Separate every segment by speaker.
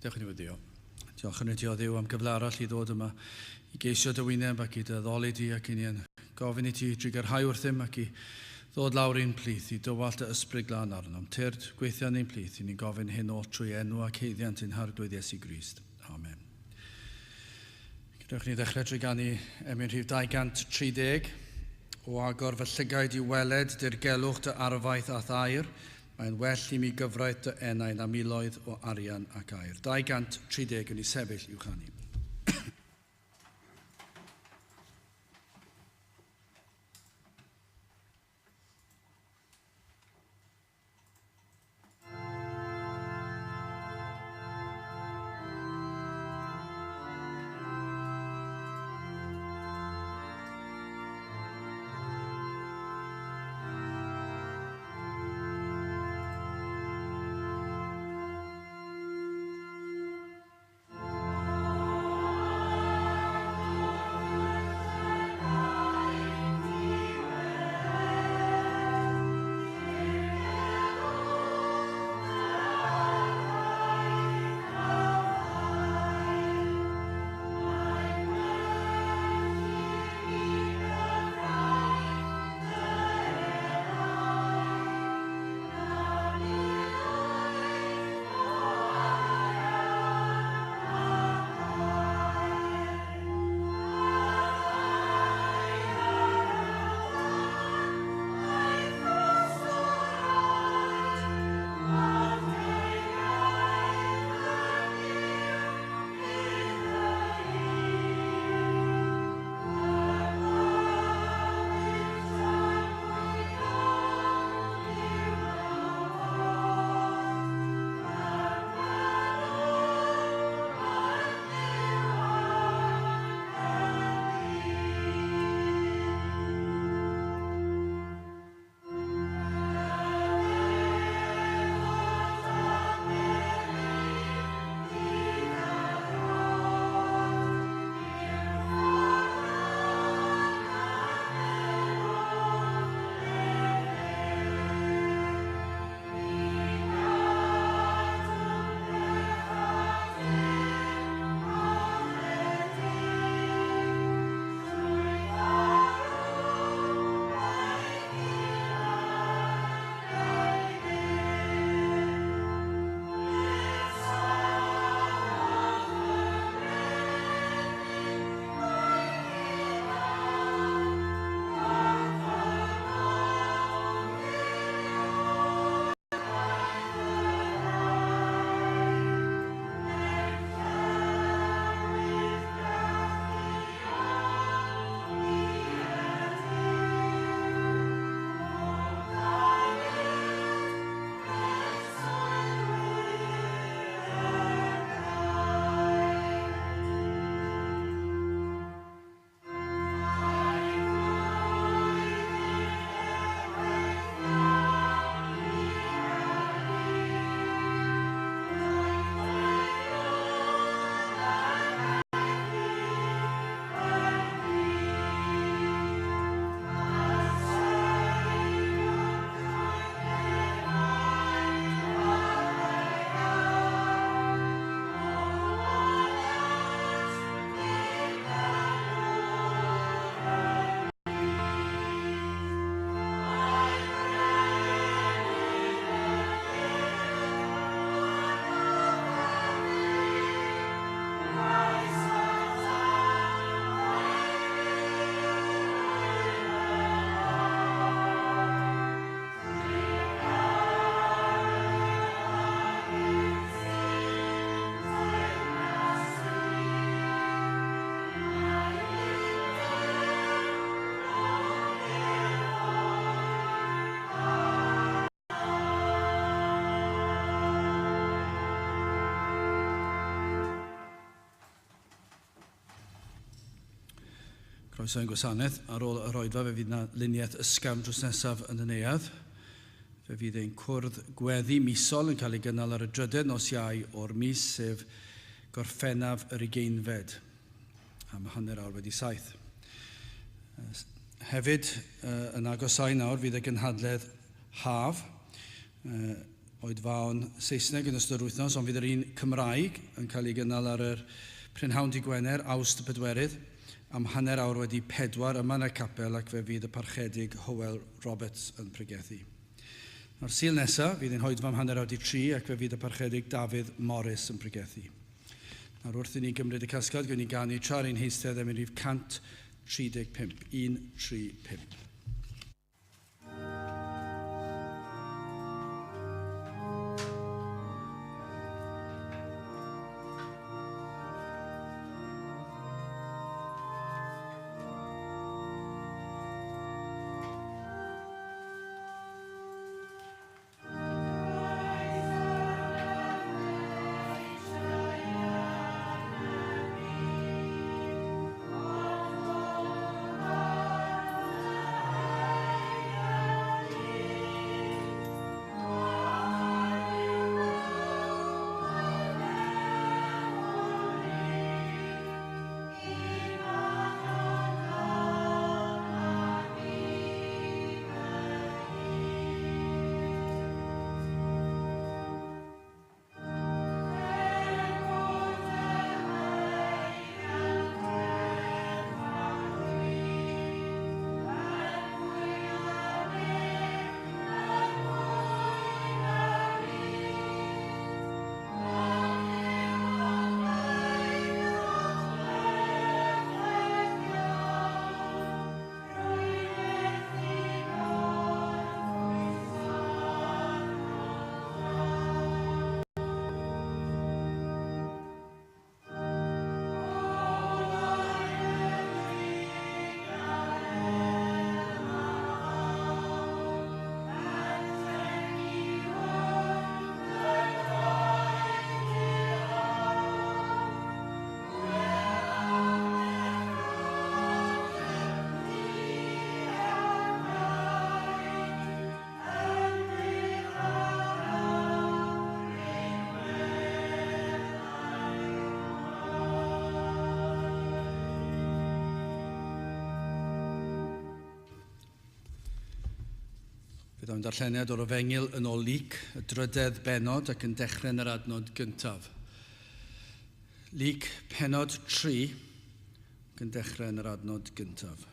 Speaker 1: Gadewch i ni weddio. Diolch yn ti o Dduw am gyfle arall i ddod yma i geisio dy wyneb ac i dy addoli di ac i ni yn gofyn i ti drugarhau wrthym ac i ddod lawr i'n plith i dywallt dy ysbryd glân arnom. Tyrd, gweithio yn ein plith i ni'n gofyn hyn oll trwy enw ac haeddiant ein Harglwydd Iesu Grist. Amen. Gadewch ni ddechrau trwy ganu emyn rhif 230. O agor fy llygaid i weled dirgelwch dy arfaeth a'th air, mae'n well i mi gyfraith dy enau na miloedd o arian ac aur. 230 yn ei sefyll i'w chanu. Croeso i'n gwasanaeth. Ar ôl yr oedfa fe fydd yna luniaeth ysgafn drws nesaf yn y neuadd. Fe fydd ein cwrdd gweddi misol yn cael ei gynnal ar y drydedd nos Iau o'r mis, sef Gorffennaf yr ugeinfed, am 7:30. Hefyd, yn agosáu nawr, fydd y gynhadledd haf. oedfaon Saesneg yn ystod yr wythnos, ond fydd yr un Cymraeg yn cael ei gynnal ar yr prynhawn dydd Gwener, Awst y 4, am 4:30 yma yn y capel, ac fe fydd y Parchedig Hywel Roberts yn pregethu. A'r Sul nesaf, fydd ein hoedfa am 2:30, ac fe fydd y Parchedig Dafydd Morris yn pregethu. Nawr wrth i ni gymryd y casgliad, gwn i ganu tra'r ein heistedd am rhif 135. 135. Bydd o'n darlleniad o'r Efengyl yn ôl Luc, y drydedd bennod, ac yn dechrau yn yr adnod gyntaf. Luc, pennod 3, ac yn dechrau yn yr adnod gyntaf.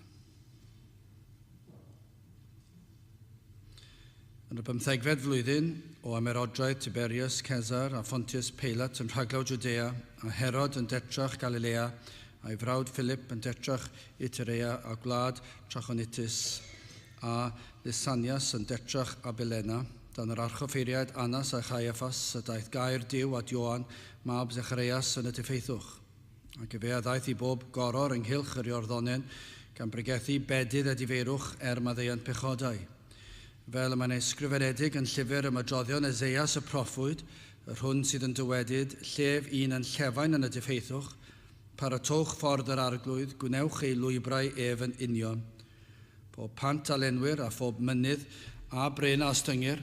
Speaker 1: Yn y 15fed flwyddyn o ymerodraeth Tiberius Cesar a Phontius Pilate yn rhaglaw Judea, a Herod yn detrach Galilea, a'i frawd Philip yn detrach Iturea a gwlad Trachonitis, a Lysanias yn detrach Abilena, dan yr archoffeiriaid Annas a Chaiaffas, y daeth gair Duw at Ioan, mab Zecharias yn y diffeithwch. Ac efe a ddaeth i bob goror ynghylch yr Iorddonen, gan bregethu bedydd a difeirwch er maddeuant pechodau. Fel y mae'n ysgrifenedig yn llyfr ymadroddion Eseias y proffwyd, yr hwn sydd yn dywedyd, llef un yn llefain yn y diffeithwch, paratowch ffordd yr arglwydd, gwnewch ei lwybrau ef yn union. Pob pant a lenwir a phob mynydd a bryn a ostyngir,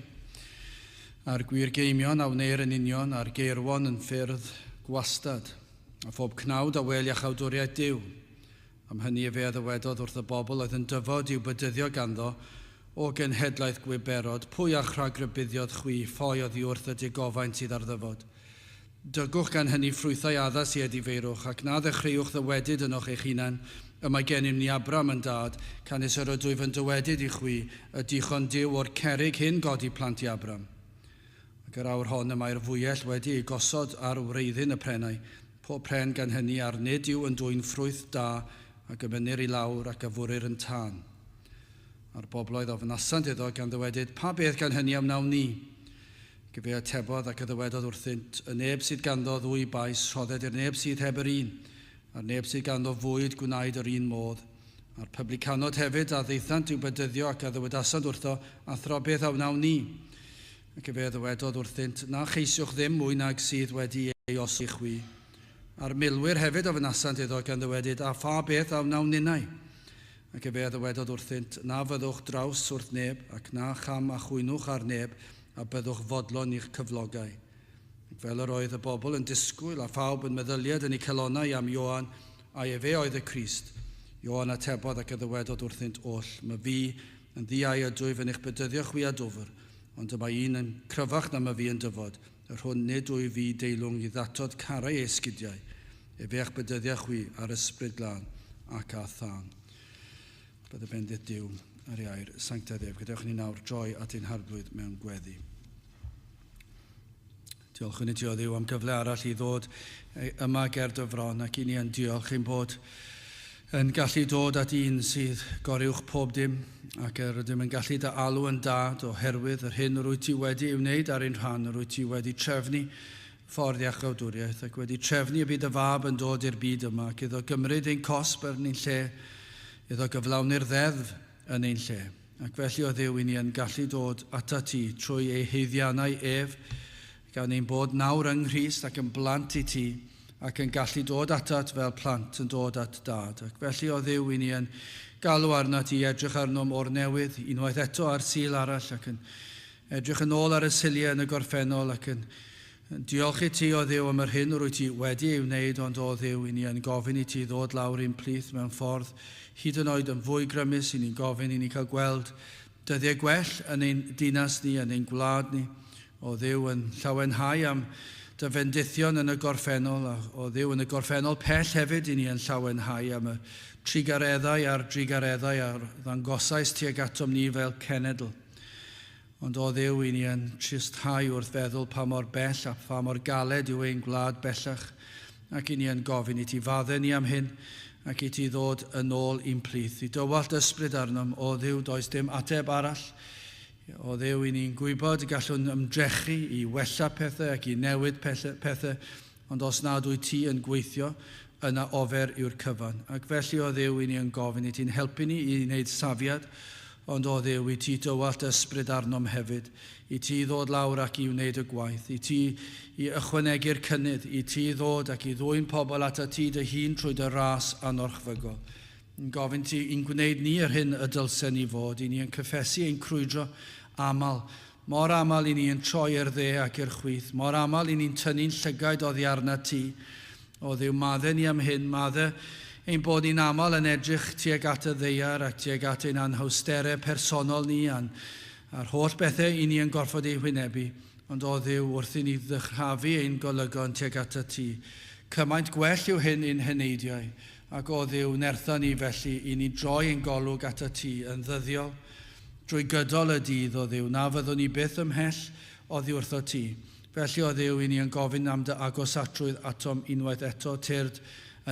Speaker 1: a'r gwir geimion a wneir yn union, a'r geirwon yn ffyrdd gwastad, a phob cnawd a wel iachawdwriaeth Duw. Am hynny efe a ddywedodd wrth y bobl oedd yn dyfod i'w bedyddio ganddo, o genhedlaeth gwiberod, pwy a'ch rhagrybuddiodd chwi ffoi oddi wrth y digofaint sydd ar ddyfod? Dygwch gan hynny ffrwythau addas i edifeirwch, ac na ddechreuwch ddywedyd ynoch eich hunan, y mae gennym ni Abram yn dad, canys yr ydwyf yn dywedyd i chwi, y dichon Duw o'r cerrig hyn godi plant i Abram. Ac yr awr hon y mae'r fwyell wedi ei gosod ar wreiddyn y prennau, pob pren gan hynny ar nid yw yn dwyn ffrwyth da, ac y mynir i lawr ac a fwrir yn tân. A'r bobloedd ofnasant iddo gan ddywedyd, pa beth gan hynny am wnawn ni? Ac efe atebodd ac a ddywedodd wrthynt, y neb sydd ganddo ddwy bais, rhodded i'r neb sydd heb yr un, a'r neb sydd ganddo fwyd gwnaed yr un modd. A'r publicanod hefyd a ddaethant i'w bedyddio ac a ddywedasant wrtho, athro beth a wnawn ni? Ac efe a ddywedodd wrthynt, na cheisiwch ddim mwy nag sydd wedi ei osod i chwi. A'r milwyr hefyd ofynasant iddo gan ddywedyd, a pha beth a wnawn ninnau? Ac efe a ddywedodd wrthynt, na fyddwch draws wrth neb, ac na cham a chwynwch ar neb, a byddwch fodlon i'ch cyflogau. Ac fel yr oedd y bobl yn disgwyl a phawb yn meddylied yn eu calonnau am Ioan, a efe oedd y Crist. Ioan atebodd ac a ddywedodd wrthynt oll, my fi yn ddiau ydwyf yn eich bedyddio chwi a dwfr, Ond y mae un yn cryfach na ma fi yn dyfod, yr hwn nid wyf fi deilwng i ddatod carau ei esgidiau, efe a'ch bedyddia chwi ar ysbryd glân ac â thân. Bydde bendith Duw ar ei air sanctaidd ef. Gadewch ni nawr droi at ein harglwydd mewn gweddi. Diolchwn i ti o Dduw am gyfle arall i ddod yma ger dy fron ac i ni yn diolch ein bod yn gallu dod at un sydd goruwch pob dim ac yr ydym yn gallu dy alw yn dad oherwydd yr hyn yr wyt ti wedi ei wneud ar ein rhan, yr wyt ti wedi trefnu ffordd iachawdwriaeth ac wedi trefnu y byd y fab yn dod i'r byd yma ac iddo gymryd ein cosb yn ein lle, iddo gyflawni'r ddeddf yn ein lle. Ac felly o Dduw i ni yn gallu dod atat ti trwy ei haeddiannau ef, gan ein bod nawr yng Nghrist ac yn blant i ti, ac yn gallu dod atat fel plant yn dod at dad. Ac felly o Dduw i ni yn galw arnat i edrych arnom o'r newydd, unwaith eto ar Sul arall, ac yn edrych yn ôl ar y Suliau yn y gorffennol, ac yn diolch i ti o Dduw am yr hyn yr wyt ti wedi ei wneud, ond o Dduw i ni yn gofyn i ti ddod lawr i'n plith mewn ffordd hyd yn oed yn fwy grymus, i ni'n gofyn i ni cael gweld dyddiau gwell yn ein dinas ni, yn ein gwlad ni. O Dduw yn llawenhau am dy fendithion yn y gorffennol, a o Dduw yn y gorffennol pell hefyd i ni yn llawenhau am y trugareddau a'r drugareddau a ddangosais tuag atom ni fel cenedl. Ond o Dduw i ni yn tristhau wrth feddwl pa mor bell a pha mor galed yw ein gwlad bellach, ac i ni yn gofyn i ti faddau ni am hyn, ac i ti ddod yn ôl i'n plith. I dywallt ysbryd arnom, o Dduw, does dim ateb arall. O Dduw, i ni'n gwybod y gallwn ymdrechu i wella pethau ac i newid pethau, ond os nad wyt ti yn gweithio, yna ofer yw'r cyfan. Ac felly o Dduw, i ni yn gofyn i ti'n helpu ni i wneud safiad, ond o Dduw, i ti dywallt ysbryd arnom hefyd, i ti ddod lawr ac i wneud y gwaith, i ti i ychwanegu'r cynnydd, i ti ddod ac i ddwyn pobl atat ti dy hun trwy dy ras anorchfygol. Yn gofyn ti i'n gwneud ni yr hyn y dylsen ni fod, i ni yn cyffesu ein crwydro aml. Mor aml i ni yn troi i'r dde ac i'r chwith, mor aml i ni'n tynnu'n llygaid oddi arnat ti. O Dduw, madde ni am hyn, madde ein bod ni'n aml yn edrych tuag at y ddaear ac tuag at ein anhawsterau personol ni a'n, a'r holl bethau i ni yn gorfod eu hwynebu. Ond o Dduw, wrth i ni ddyrchafu ein golygon tuag atat ti, cymaint gwell yw hyn i'n heneidiau. Ac o Dduw, nertha ni felly i ni droi ein golwg atat ti yn ddyddiol, drwy gydol y dydd, o Dduw, na fyddwn ni byth ymhell oddi wrtho ti. Felly, o Dduw, i ni yn gofyn am dy agosatrwydd atom unwaith eto, tyrd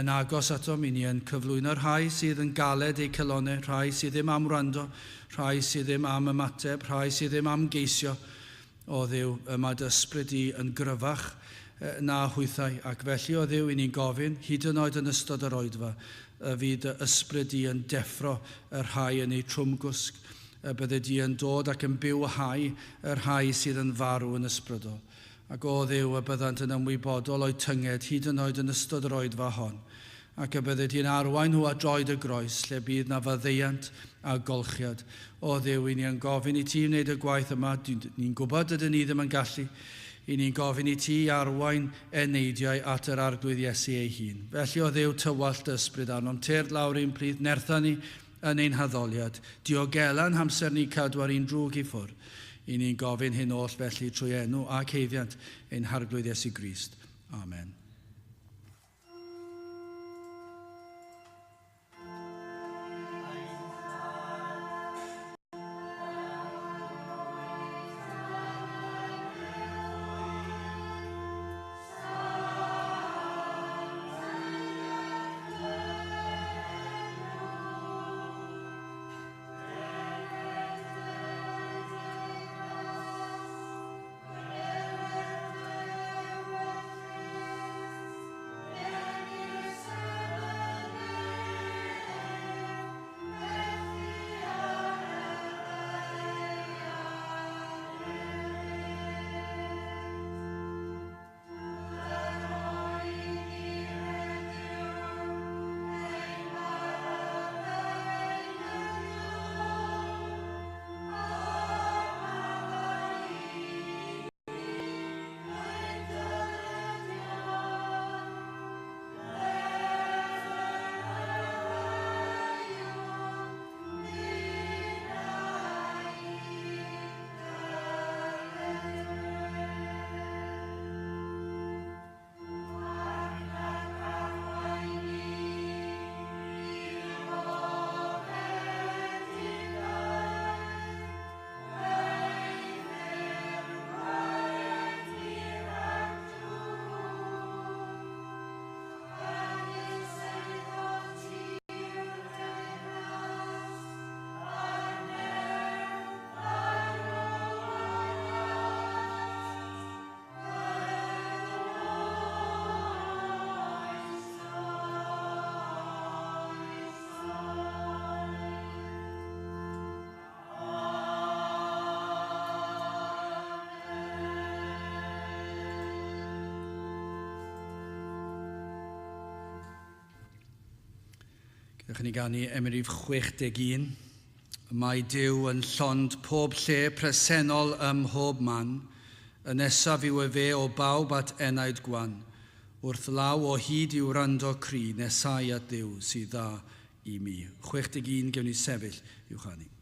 Speaker 1: yn agos atom, i ni yn cyflwyno'r rhai sydd yn galed eu calonnau, rhai sydd ddim am wrando, rhai sydd ddim am ymateb, rhai sydd ddim am geisio. O Dduw, y mae dy ysbryd di yn gryfach na hwythau, ac felly, o Dduw, i ni'n gofyn, hyd yn oed yn ystod yr oedfa, y fydd dy ysbryd di yn deffro y rhai yn eu trwmgwsg, y bydde di yn dod ac yn bywhau y rhai sydd yn farw yn ysbrydol. Ac o Dduw, y byddant yn ymwybodol o'u tynged hyd yn oed yn ystod yr oedfa hon, ac y bydde di'n arwain nhw at droed y groes, lle bydd na faddeuant a golchiad. O Dduw, i ni yn gofyn i ti wneud y gwaith yma, ni'n gwybod dydyn ni ddim yn gallu, i ni'n gofyn i ti arwain eneidiau at yr Arglwydd Iesu ei hun. Felly o Dduw, tywallt dy ysbryd arnom, tyrd lawr i'n plith, nertha ni yn ein haddoliad, diogela'n hamser ni cadw ar un drwg i ffwrdd. I ni'n gofyn hyn oll felly trwy enw ac haeddiant ein Harglwydd Iesu Grist. Amen. Gewch ni ganu emyn rhif 61. Mae Duw yn llond pob lle presennol ym mhob man, y nesaf yw efe o bawb at enaid gwan, wrth law o hyd i wrando cri, nesau at Dduw sydd dda i mi. 61, gewn ni sefyll i'w chanu.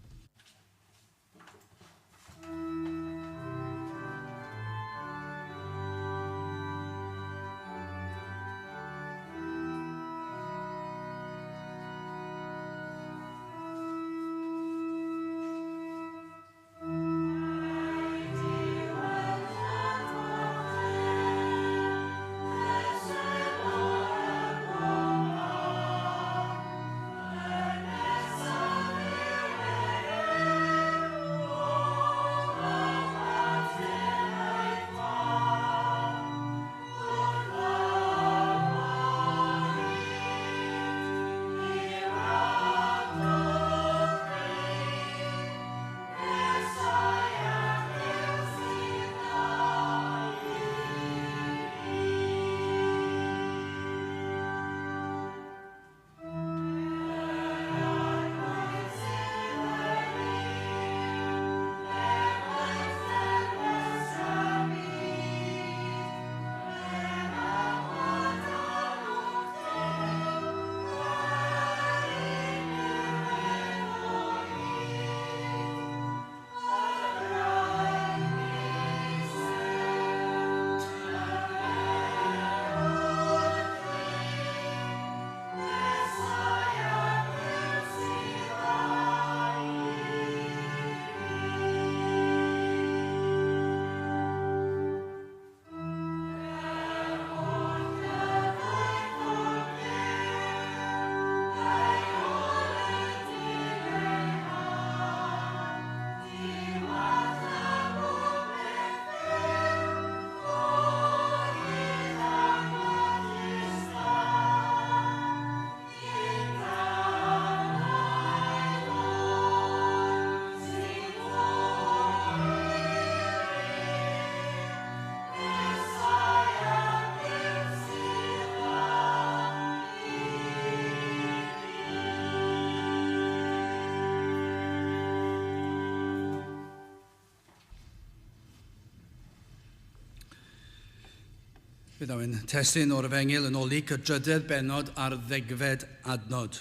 Speaker 1: Fe ddaw ein testun o'r Efengyl yn ôl Luc y drydedd bennod ar ddegfed adnod.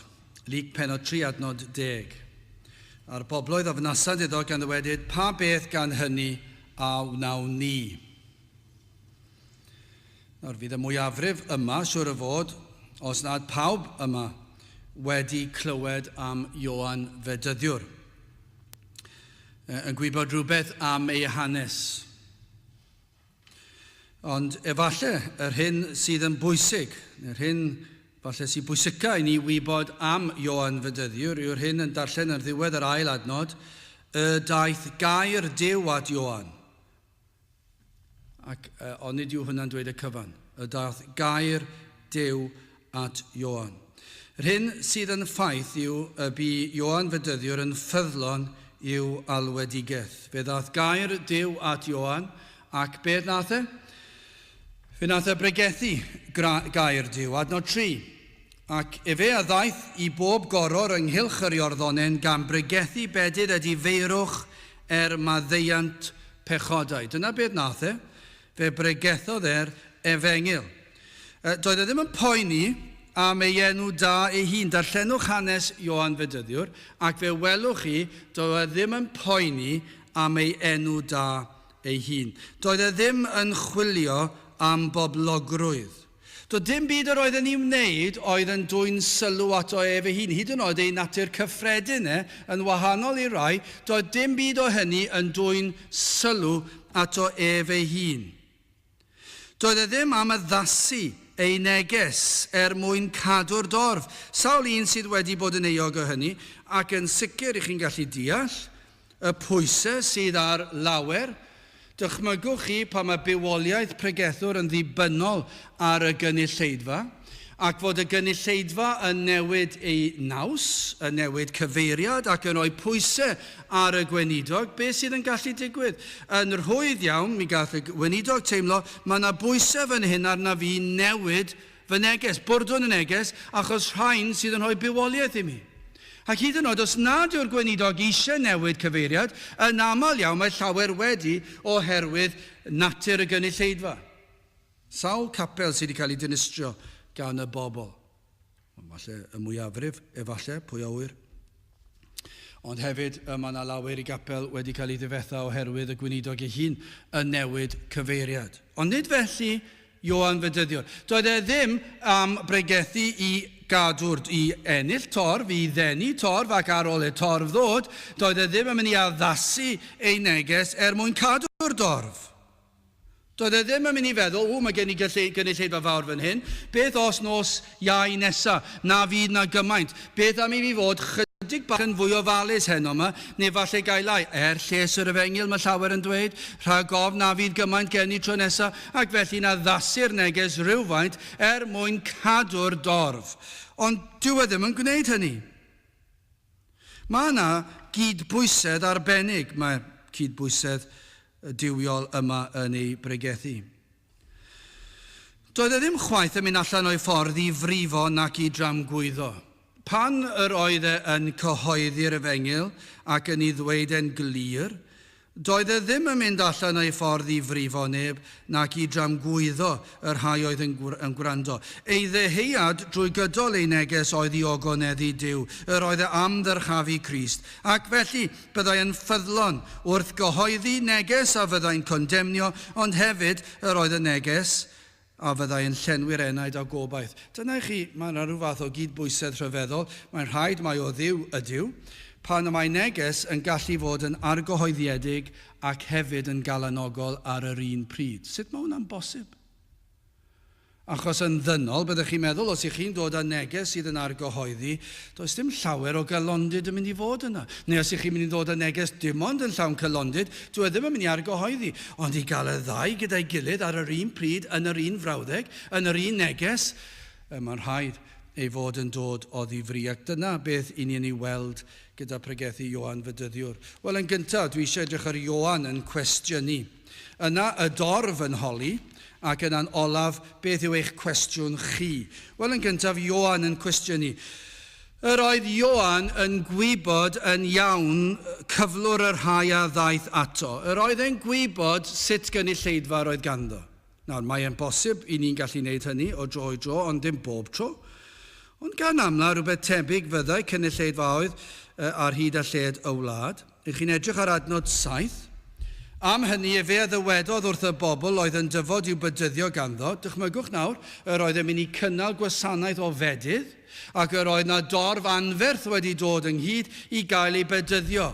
Speaker 1: Luc pennod 3 adnod 10. A'r bobloedd ofnasant iddo gan ddywedyd, pa beth gan hynny a wnawn ni? Nawr fydd y mwyafrif yma, siwr o fod, os nad pawb yma, wedi clywed am Ioan Fedyddiwr. Yn gwybod rhywbeth am ei hanes. Ond efallai yr hyn sydd yn bwysig, neu'r hyn falle sy'n bwysica i ni wybod am Ioan Fedyddiwr yw'r hyn yn darllen ar ddiwedd yr ail adnod, y daeth gair Duw at Ioan. Ac ond nid yw hwnna'n dweud y cyfan. Y daeth gair Duw at Ioan. Yr hyn sydd yn ffaith yw y bu Ioan Fedyddiwr yn ffyddlon i'w alwedigaeth. Fe ddaeth gair Duw at Ioan, ac beth nath e? Fe nath e bregethu gair Duw, adnod 3. Ac efe a ddaeth i bob goror ynghylch yr Iorddonen gan bregethu bedydd edifeirwch er maddeuant pechodau. Dyna beth nath e. Fe bregethodd e'r efengyl. Doedd e ddim yn poeni am ei enw da ei hun. Darllenwch hanes Ioan Fedyddiwr ac fe welwch chi, doedd e ddim yn poeni am ei enw da ei hun. Doedd e ddim yn chwilio am boblogrwydd. Doedd dim byd yr oedd e'n ei wneud oedd yn dwyn sylw ato ef ei hun, hyd yn oed ei natur cyffredin e, yn wahanol i rai, doedd dim byd o hynny yn dwyn sylw ato ef ei hun. Doedd e ddim am addasu ei neges er mwyn cadw'r dorf. Sawl un sydd wedi bod yn euog o hynny, ac yn sicr i chi'n gallu deall y pwysau sydd ar lawer. Dychmygwch chi pa mae bywoliaeth pregethwr yn ddibynnol ar y gynulleidfa, ac fod y gynulleidfa yn newid ei naws, yn newid cyfeiriad ac yn rhoi pwysau ar y gweinidog, beth sydd yn gallu digwydd? Yn rhwydd iawn, mi gall y gweinidog teimlo, mae yna bwysau fan hyn arna fi newid fy neges, bwrdwn y neges, achos rhain sydd yn rhoi bywoliaeth i mi. Ac hyd yn oed os nad yw'r gweinidog eisiau newid cyfeiriad, yn aml iawn mae llawer wedi oherwydd natur y gynulleidfa. Sawl capel sydd wedi cael ei dinistrio gan y bobl? Falle y mwyafrif, efallai, pwy a ŵyr. Ond hefyd, y mae yna lawer i gapel wedi cael ei ddifetha oherwydd y gweinidog ei hun yn newid cyfeiriad. Ond nid felly Ioan Fedyddiwr. Doedd e ddim am bregethu i gadw'r, i ennill torf, i ddenu torf, ac ar ôl y torf ddod, doedd e ddim yn mynd i addasu ei neges er mwyn cadw'r dorf. Doedd e ddim yn mynd i feddwl, 'Ww, mae gen i gynulleidfa fawr fan hyn, beth os nos Iau nesa, na fydd 'na gymaint, beth am i fi fod chydig bach yn fwy ofalus heno 'ma, neu falle ga i lai, er lles yr efengyl, mae llawer yn dweud, rhag ofn na fydd gymaint gen i tro nesa, ac felly'n addasu'r neges rywfaint er mwyn cadw'r dorf. Ond dyw e ddim yn gwneud hynny. Mae yna gydbwysedd arbennig, mae'r cydbwysedd duwiol yma yn ei bregethu. Doedd e ddim chwaith yn mynd allan o'i ffordd i frifo nac i dramgwyddo. Pan yr oedd e yn cyhoeddi'r efengyl ac yn ei ddweud e'n glir, Doedd e ddim yn mynd allan o'i ffordd i frifo neb, nac i dramgwyddo y rhai oedd yn yn gwrando. Ei ddeheuad drwy gydol ei neges oedd i ogoneddu Duw. Yr oedd e am ddyrchafu Crist, ac felly byddai yn ffyddlon wrth gyhoeddi neges a fyddai'n condemnio, ond hefyd yr oedd y neges a fyddai yn llenwi'r enaid â gobaith. Dyna i chi, mae yna rhyw fath o gydbwysedd rhyfeddol, mae'n rhaid mai o Dduw ydyw, pan y mae neges yn gallu fod yn argyhoeddiedig ac hefyd yn galanogol ar yr un pryd. Sut mae hwnna'n bosib? Achos yn ddynol, byddech chi'n meddwl, os ych chi'n dod â neges sydd yn argyhoeddi, does dim llawer o galondid yn mynd i fod yna. Neu os ych chi'n mynd i ddod â neges dim ond yn llawn calondid, Dyw e ddim yn mynd i argyhoeddi, ond i gael y ddau gyda'i gilydd ar yr un pryd, yn yr un frawddeg, yn yr un neges, mae'n rhaid ei fod yn dod o ddifri. Ac dyna beth i ni'n ei weld gyda pregethu Ioan Fedyddiwr. Wel, yn gyntaf, dwi eisiau edrych ar Ioan yn cwestiynu. Yna y dorf yn holi, ac yna'n olaf, beth yw eich cwestiwn chi? Wel, yn gyntaf, Ioan yn cwestiynu. Yr oedd Ioan yn gwybod yn iawn cyflwr y rhai a ddaeth ato. Yr oedd e'n gwybod sut gynulleidfa yr oedd ganddo. Nawr, mae e'n bosib i ni'n gallu wneud hynny o dro i dro, ond dim bob tro. Ond gan amla, rhywbeth tebyg fyddai cynulleidfaoedd ar hyd a lled y wlad. Ych chi'n edrych ar adnod 7. Am hynny efe a ddywedodd wrth y bobl oedd yn dyfod i'w bedyddio ganddo, dychmygwch nawr, yr oedd e'n mynd i cynnal gwasanaeth o fedydd, ac yr oedd 'na dorf anferth wedi dod ynghyd i gael ei bedyddio.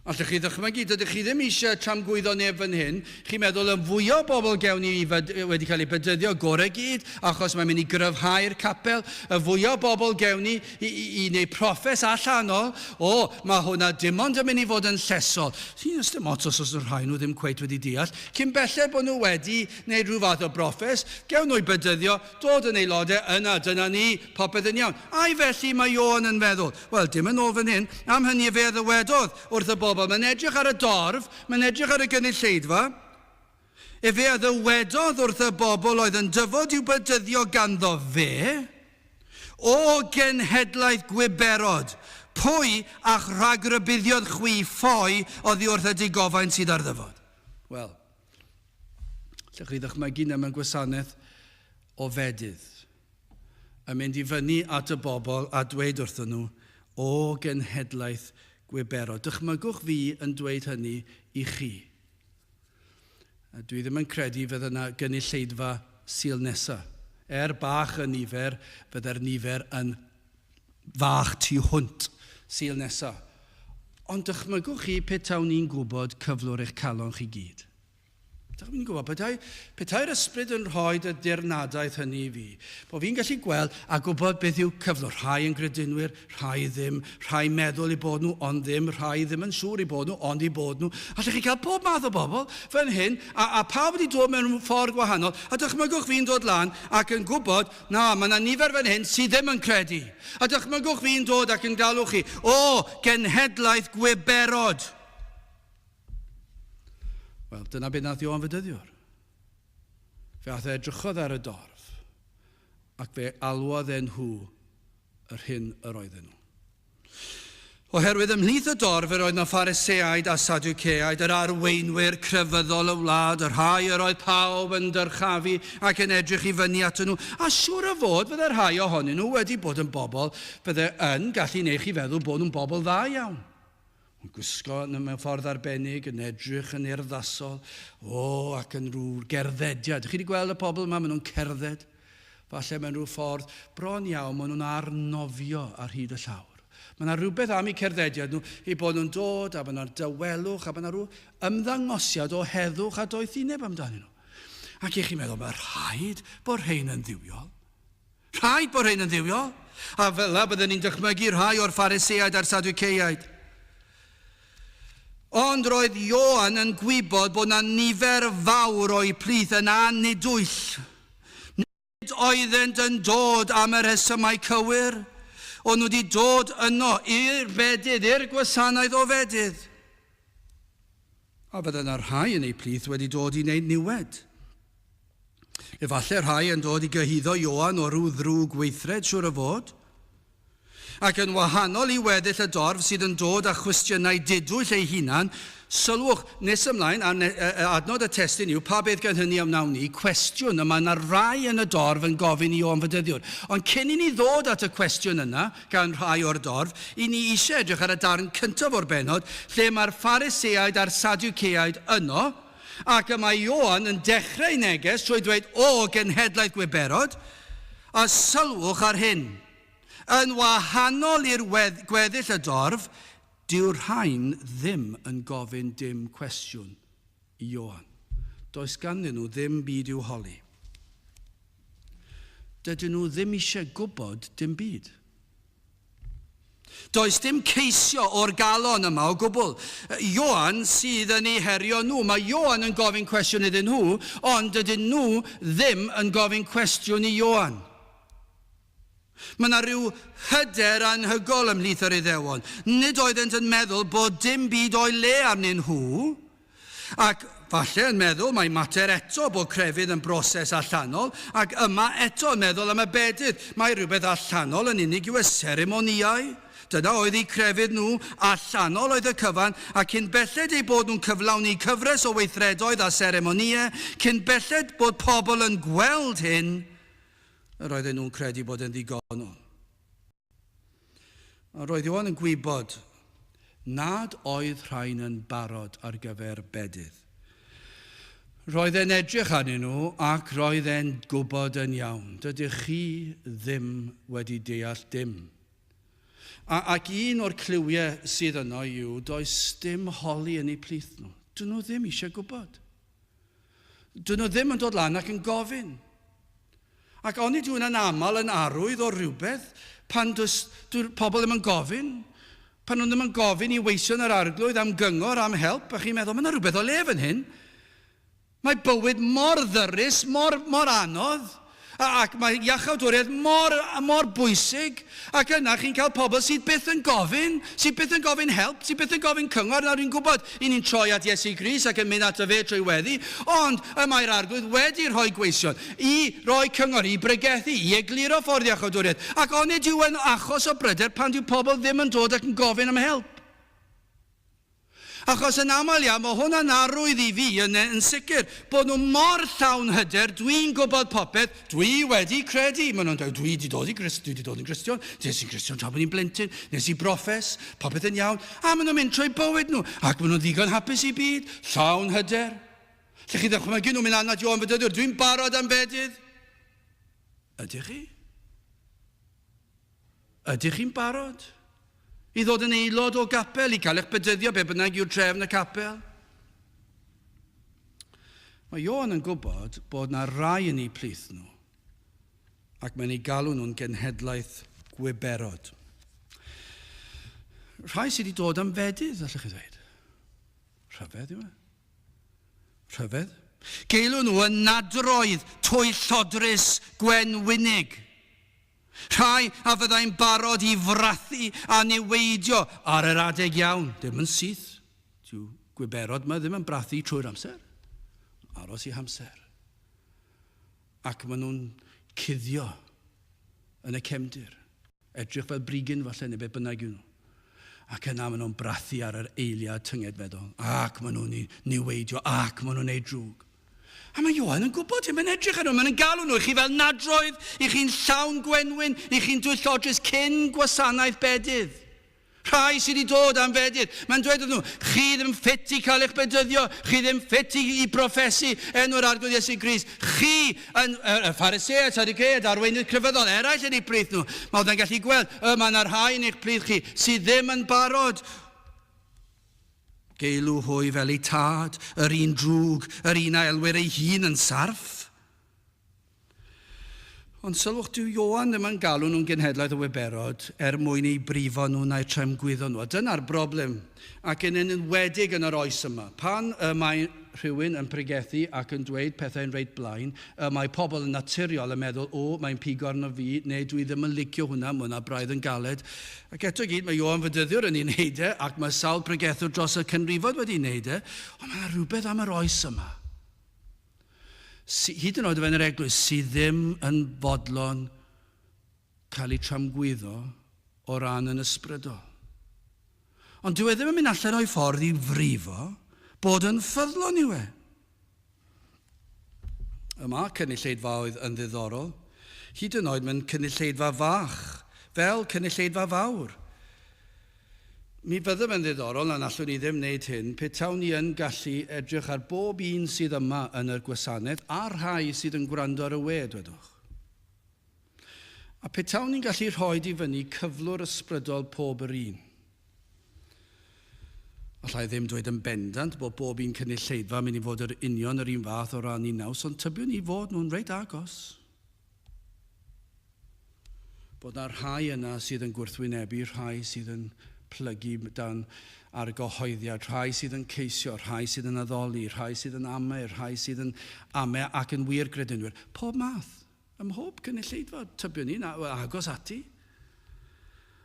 Speaker 1: Allwch chi ddychmygu, dydych chi ddim eisiau tramgwyddo neb fan hyn. Chi'n meddwl y fwyaf o bobl gewn ni wedi cael eu bedyddio, gorau gyd, achos mae'n mynd i gryfhau'r capel. Y fwyaf o bobl gewn ni i, i, i wneud proffes allanol, o, mae hwnna dim ond yn mynd i fod yn llesol. Sy'n dim ots os oes rhai nhw ddim cweit wedi deall. Cyn belled bod nhw wedi wneud rhyw fath o broffes, gewn nhw'u bedyddio, dod yn aelodau, yna, dyna ni, popeth yn iawn. Ai felly mae Ioan yn feddwl? Wel, dim yn ôl fan hyn. Am hynny efe a ddywedodd wrth y bobl. Mae'n edrych ar y dorf, mae'n edrych ar y gynulleidfa. Efe a ddywedodd wrth y bobl oedd yn dyfod i'w bedyddio ganddo fe, O genhedlaeth gwiberod, pwy a'ch rhagrybuddiodd chwi ffoi oddi wrth y digofaint sydd ar ddyfod? Wel, Allwch chi ddychmygu na mewn gwasanaeth o fedydd, yn mynd i fyny at y bobl a dweud wrthyn nhw, O genhedlaeth gwiberod. Dychmygwch fi yn dweud hynny i chi. A dwi ddim yn credu fydd yna gynulleidfa Sul nesa. Er bach y nifer, fydde'r nifer yn fach tu hwnt Sul nesa. Ond dychmygwch chi petawn i'n gwybod cyflwr eich calon chi gyd. Dych chi'n gwybod, petai, petai'r ysbryd yn rhoi y dirnadaeth hynny i fi, bod fi'n gallu gweld a gwybod beth yw cyflwr rhai yn gredinwyr, rhai ddim, rhai meddwl eu bod nhw, ond ddim, rhai ddim yn siŵr eu bod nhw, ond eu bod nhw. Allech chi cael pob math o bobl fan hyn, a, a pawb wedi dod mewn ffordd gwahanol, a dychmygwch fi'n dod lan ac yn gwybod, na, mae yna nifer fan hyn sydd ddim yn credu. A dychmygwch fi'n dod ac yn galw chi, o, genhedlaeth gwiberod! Wel, dyna beth nath Ioan Fedyddiwr. Fe ath e edrychodd ar y dorf. Ac fe alwodd e nhw yr hyn yr oedden nhw. Oherwydd ymhlith y dorf yr oedd 'na Phariseaid a Sadwceaid, yr arweinwyr crefyddol y wlad, y rhai yr oedd pawb yn dyrchafu ac yn edrych i fyny atyn nhw, a siŵr o fod fydde rhai ohonyn nhw wedi bod yn bobl fydde yn gallu neu chi feddwl bod nhw'n bobl dda iawn. Yn gwisgo mewn ffordd arbennig, yn edrych yn urddasol, o, ac yn rhyw gerddediad. Chi wedi gweld y pobl yma, maen nhw'n cerdded. Falle mewn rhyw ffordd, bron iawn, maen nhw'n arnofio ar hyd y llawr. Mae yna rhywbeth am eu cerddediad nhw, eu bod nhw'n dod, a mae yna dawelwch, a mae yna rhyw ymddangosiad o heddwch a doethineb amdanyn nhw. Ac i chi'n meddwl, mae rhaid bod rhain yn dduwiol. Rhaid bod rhain yn dduwiol. A fel yna byddwn ni'n dychmygu rhai o'r Phariseaid a'r Sadwceaid. Ond roedd Ioan yn gwybod bod 'na nifer fawr o'u plith yn annidwyll. Nid oeddent yn dod am y rhesymau cywir. O'n nhw wedi dod yno i'r fedydd, i'r gwasanaeth o fedydd. A fydde 'na rhai yn eu plith wedi dod i wneud niwed. Efallai rhai yn dod i gyhuddo Ioan o ryw ddrwg weithred, siŵr o fod. Ac yn wahanol i weddill y dorf sydd yn dod â chwestiynau didwyll ei hunan, sylwch, nes ymlaen, a adnod y testun yw, pa beth gan hynny a wnawn ni? Cwestiwn, y mae yna rai yn y dorf yn gofyn i Ioan Fedyddiwr. Ond cyn i ni ddod at y cwestiwn yna gan rhai o'r dorf, i ni eisiau edrych ar y darn cyntaf o'r bennod, lle mae'r Phariseaid a'r Sadwceaid yno, ac y mae Ioan yn dechrau ei neges trwy dweud, O, genhedlaeth gwiberod, a sylwch ar hyn. Yn wahanol i'r gweddill y dorf, dyw'r rhain ddim yn gofyn dim cwestiwn i Ioan. Does ganddyn nhw ddim byd i'w holi. Dydyn nhw ddim eisiau gwybod dim byd. Does dim ceisio o'r galon yma o gwbl. Ioan sydd yn eu herio nhw. Mae Ioan yn gofyn cwestiwn iddyn nhw, ond dydyn nhw ddim yn gofyn cwestiwn i Ioan. Mae yna rhyw hyder anhygoel ymhlith yr Iddewon. Nid oeddent yn meddwl bod dim byd o'i le arnyn nhw, ac falle yn meddwl mai mater eto bod crefydd yn broses allanol, ac yma eto yn meddwl am y bedydd, mai rhywbeth allanol yn unig yw y seremonïau. Dyna oedd eu crefydd nhw, allanol oedd y cyfan, a cyn belled eu bod nhw'n cyflawni cyfres o weithredoedd a seremonïau, cyn belled bod pobl yn gweld hyn, Yr oedden nhw'n credu bod e'n ddigonol. Ond roedd Ioan yn gwybod nad oedd rhain yn barod ar gyfer bedydd. Roedd e'n edrych arnyn nhw ac roedd e'n gwybod yn iawn, dydych chi ddim wedi deall dim. A, ac un o'r cliwiau sydd yno yw does dim holi yn eu plith nhw. Dyn nhw ddim eisiau gwybod. Dyn nhw ddim yn dod lan ac yn gofyn. Ac onid yw hwnna'n aml yn arwydd o rywbeth pan does, dyw'r pobl ddim yn gofyn? Pan nhw ddim yn gofyn i weision yr arglwydd am gyngor, am help, a chi'n meddwl, mae yna rhywbeth o le fan hyn. Mae bywyd mor ddyrus, mor, mor anodd. Ac mae iachawdwriaeth mor, mor bwysig, ac yna chi'n cael pobl sydd byth yn gofyn, sydd byth yn gofyn help, sydd byth yn gofyn cyngor. Nawr, dwi'n gwybod, i ni'n troi at Iesu Grist ac yn mynd ato fe trwy weddi, ond y mae'r Arglwydd wedi rhoi gweision i roi cyngor, i bregethu, i egluro ffordd iachawdwriaeth. Ac onid yw yn achos o bryder pan dyw pobl ddim yn dod ac yn gofyn am help? Achos yn aml iawn, mae hwnna'n arwydd i fi yn, yn sicr, bod nhw mor llawn hyder, dwi'n gwybod popeth, dwi wedi credu. Maen nhw'n dweud, dwi wedi dod i Grist, dwi wedi dod yn Gristion, des i'n Gristion tra bod i'n blentyn, nes i broffes, popeth yn iawn. A maen nhw'n mynd trwy bywyd nhw, ac maen nhw'n ddigon hapus i byd, llawn hyder. Lle chi ddychmygu nhw'n mynd lan at Ioan Fedyddiwr, dwi'n barod am fedydd. Ydych chi? Ydych chi'n barod i ddod yn aelod o gapel, i cael eich bedyddio, be bynnag yw'r trefn y capel? Mae Ioan yn gwybod bod na rai yn eu plith nhw, ac mae'n eu galw nhw'n genhedlaeth gwiberod. Rhai sydd wedi dod am fedydd, allwch chi ddweud. Rhyfedd yw e. Rhyfedd. Geilw nhw yn nadroedd twyllodrus gwenwynig. Rhai a fyddai'n barod i frathu a niweidio ar yr adeg iawn. Ddim yn syth. Dyw gwiberod yma ddim yn brathu trwy'r amser. Aros i hamser. Ac maen nhw'n cuddio. Yn y cefndir. Edrych fel brigyn falle neu beth bynnag yw nhw. Ac yna maen nhw'n brathu ar yr eiliad tyngedfeddol. Ac maen nhw'n niweidio ac maen nhw'n neud drwg. A mae Ioan yn gwybod hyn, mae'n edrych ar nhw, mae'n galw nhw i chi fel nadroedd, i chi'n llawn gwenwyn, i chi'n dwyllodrus cyn gwasanaeth bedydd. Rhai sydd wedi dod am fedydd. Mae'n dweud wrthyn nhw, chi ddim yn ffit i cael eich bedyddio, chi ddim ffit i, i broffesu enw'r Arglwydd Iesu Grist. Chi, yn, y, y Phariseaid, Sadduceaid, arweinydd crefyddol eraill yn eu plith nhw. Mae oedd yn gallu gweld, y mae yna rhai yn eich plith chi sydd ddim yn barod. Geilw hwy fel eu tad, yr un drwg, yr un a elwir ei hun yn sarff. Ond sylwch, dyw Ioan ddim yn galw nhw'n genhedlaeth o wiberod er mwyn eu brifo nhw na'u tramgwyddo nhw. A dyna'r broblem, ac yn enwedig yn yr oes yma. Pan y mae rhywun yn pregethu ac yn dweud pethau'n reit blaen, y mae pobl yn naturiol yn meddwl, o, mae'n pigo arno fi, neu dwi ddim yn licio hwnna, mae hwnna braidd yn galed. Ac eto i gyd, mae Ioan Fedyddiwr yn ei wneud e, ac mae sawl pregethwr dros y canrifoedd wedi wneud e, ond mae yna rhywbeth am yr oes yma. Hyd yn oed o fewn yr eglwys, sydd ddim yn fodlon cael eu tramgwyddo o ran yn ysbrydol. Ond dyw e ddim yn mynd allan o'i ffordd i frifo, bod yn ffyddlon yw e. Y mae cynulleidfaoedd yn ddiddorol, hyd yn oed mewn cynulleidfa fach, fel cynulleidfa fawr. Mi fyddem yn ddiddorol, na allwn ni ddim wneud hyn, petawn ni yn gallu edrych ar bob un sydd yma yn yr gwasanaeth a'r rhai sydd yn gwrando ar y we, dwedwch. A petawn ni'n gallu rhoi i fyny cyflwr ysbrydol pob yr un. Allai ddim dweud yn bendant bod bob un cynulleidfa mynd i fod yr union yr un fath o ran i naws, ond tybiwn i fod nhw'n reit agos. Bod 'na rhai yna sydd yn gwrthwynebu, rhai sydd yn plygu dan argyhoeddiad, rhai sydd yn ceisio, rhai sydd yn addoli, rhai sydd yn amau, rhai sydd yn amau ac yn wir gredinwyr. Pob math. Ym mhob cynulleidfa, tybiwn i, na, agos ati.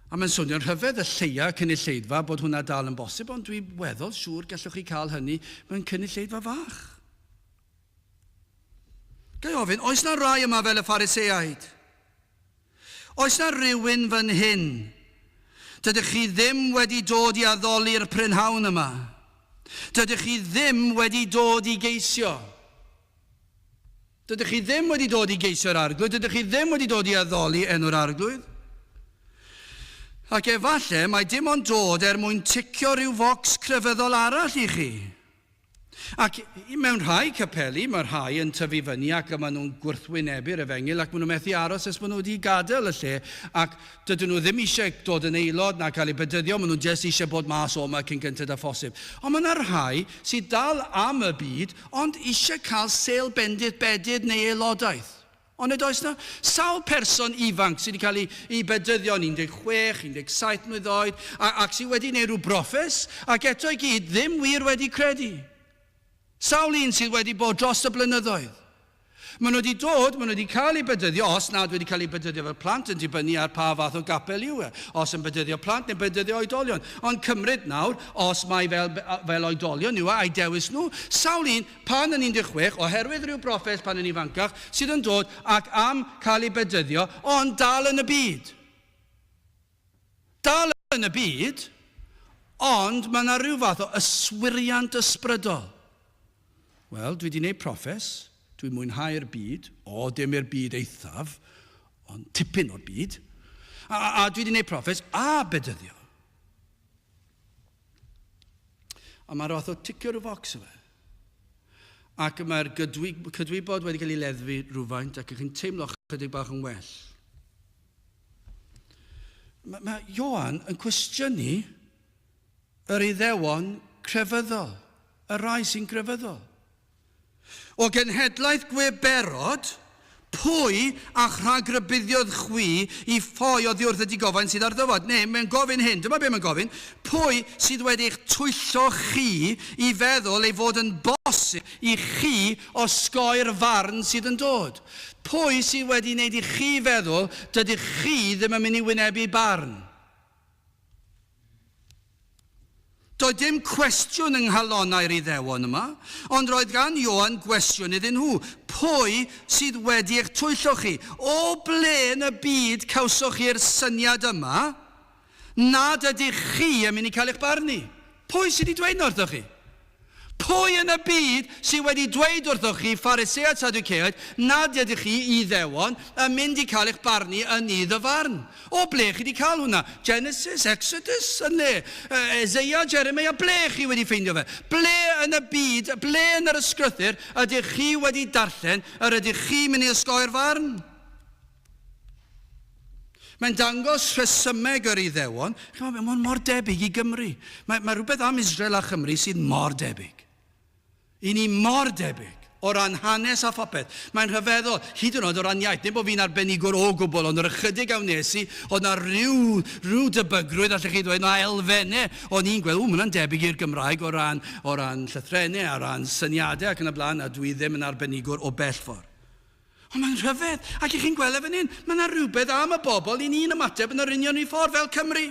Speaker 1: A mae'n swnio'n rhyfedd y lleia cynulleidfa bod hwnna dal yn bosib, ond dwi weddol siŵr gallwch chi cael hynny mewn cynulleidfa fach. Ga i ofyn, oes na rai yma fel y Phariseaid? Oes na rywun fan hyn? Dydych chi ddim wedi dod i addoli'r prynhawn yma. Dydych chi ddim wedi dod i geisio. Dydych chi ddim wedi dod i geisio'r Arglwydd. Dydych chi ddim wedi dod i addoli enw'r Arglwydd. Ac efallai mae dim ond dod er mwyn ticio rhyw focs crefyddol arall i chi. Ac mewn rhai capeli, mae rhai yn tyfu fyny ac maen nhw'n gwrthwynebu'r efengyl ac maen nhw'n methu aros nes maen nhw wedi gadael y lle ac dydyn nhw ddim eisiau dod yn aelod na cael eu bedyddio, maen nhw'n jyst eisiau bod mas o yma cyn gynted â phosib. Ond mae yna rhai sydd dal am y byd ond eisiau cael sêl bendith bedydd neu aelodaeth. Ond nid oes 'na sawl person ifanc sydd wedi cael ei, ei bedyddio yn 16, 17 mlwydd oed, a, ac sydd wedi gwneud rhyw broffes, ac eto i gyd ddim wir wedi credu. Sawl un sydd wedi bod dros y blynyddoedd. Maen nhw wedi dod, maen nhw wedi cael eu bedyddio, os nad wedi cael eu bedyddio fel plant, yn dibynnu ar pa fath o gapel yw e. Os yn bedyddio plant neu bedyddio oedolion. Ond cymryd nawr, os mai fel, fel oedolion yw e, a'i dewis nhw, sawl un pan yn 16, oherwydd rhyw broffes pan yn ifancach, sydd yn dod ac am cael ei bedyddio, ond dal yn y byd. Dal yn y byd, ond mae yna rhyw fath o yswiriant ysbrydol. Wel, dwi wedi gwneud proffes, dwi'n mwynhau'r byd, o, dim i'r byd eithaf, ond tipyn o'r byd, a, a, a dwi wedi gwneud proffes a bedyddio. A mae'r fath o ticio rhyw focs yw e. Ac mae'r gydwy, cydwybod wedi cael ei leddfu rhywfaint ac chi'n teimlo chydig bach yn well. Mae, mae Ioan yn cwestiynu yr Iddewon crefyddol, y rhai sy'n grefyddol. O genhedlaeth gweberod, pwy a'ch rhagrybuddiodd chwi i ffoi oddi wrth y digofaint sydd ar ddyfod? Neu, mae'n gofyn hyn, dyma be mae'n gofyn, pwy sydd wedi eich twyllo chi i feddwl ei fod yn bosib i chi osgoi'r farn sydd yn dod? Pwy sydd wedi wneud i chi feddwl dydych chi ddim yn mynd i wynebu barn? Doedd dim cwestiwn yng nghalonnau'r Iddewon yma, ond roedd gan Ioan gwestiwn iddyn nhw, Pwy sydd wedi eich twyllo chi? O ble yn y byd cawsoch chi'r syniad yma nad ydych chi yn mynd i cael eich barnu? Pwy sydd wedi dweud 'na wrthoch chi? Pwy yn y byd sydd wedi dweud wrthoch chi, Phariseaid, Sadwceaid, nad ydych chi, Iddewon, yn mynd i cael eich barnu yn nydd y farn? O ble chi wedi cael hwnna? Genesis, Exodus, yn le? Eseia, Jeremeia, ble chi wedi ffeindio fe? Ble yn y byd, ble yn yr ysgrythur ydych chi wedi darllen yr ydych chi mynd i osgoi'r farn? Mae'n dangos rhesymeg yr Iddewon. Chimod, mae'n mor debyg i Gymru. Mae, mae rhywbeth am Israel a Chymru sydd mor debyg. I ni mor debyg o ran hanes a phopeth. Mae'n rhyfeddol, hyd yn oed o ran iaith. Nid bod fi'n arbenigwr o gwbl, ond yr ychydig a wnes i, oedd na rhyw, rhyw debygrwydd, allech chi ddweud, na elfennau o'n i'n gweld, ww, mae hwnna'n debyg i'r Gymraeg o ran, o ran llythrennau, o ran syniadau ac yn y blaen, a dwi ddim yn arbenigwr o bell ffordd. Ond mae'n rhyfedd, ac i chi'n gweld e fan hyn, mae yna rhywbeth am y bobl i ni'n ymateb yn yr union un ffordd fel Cymru.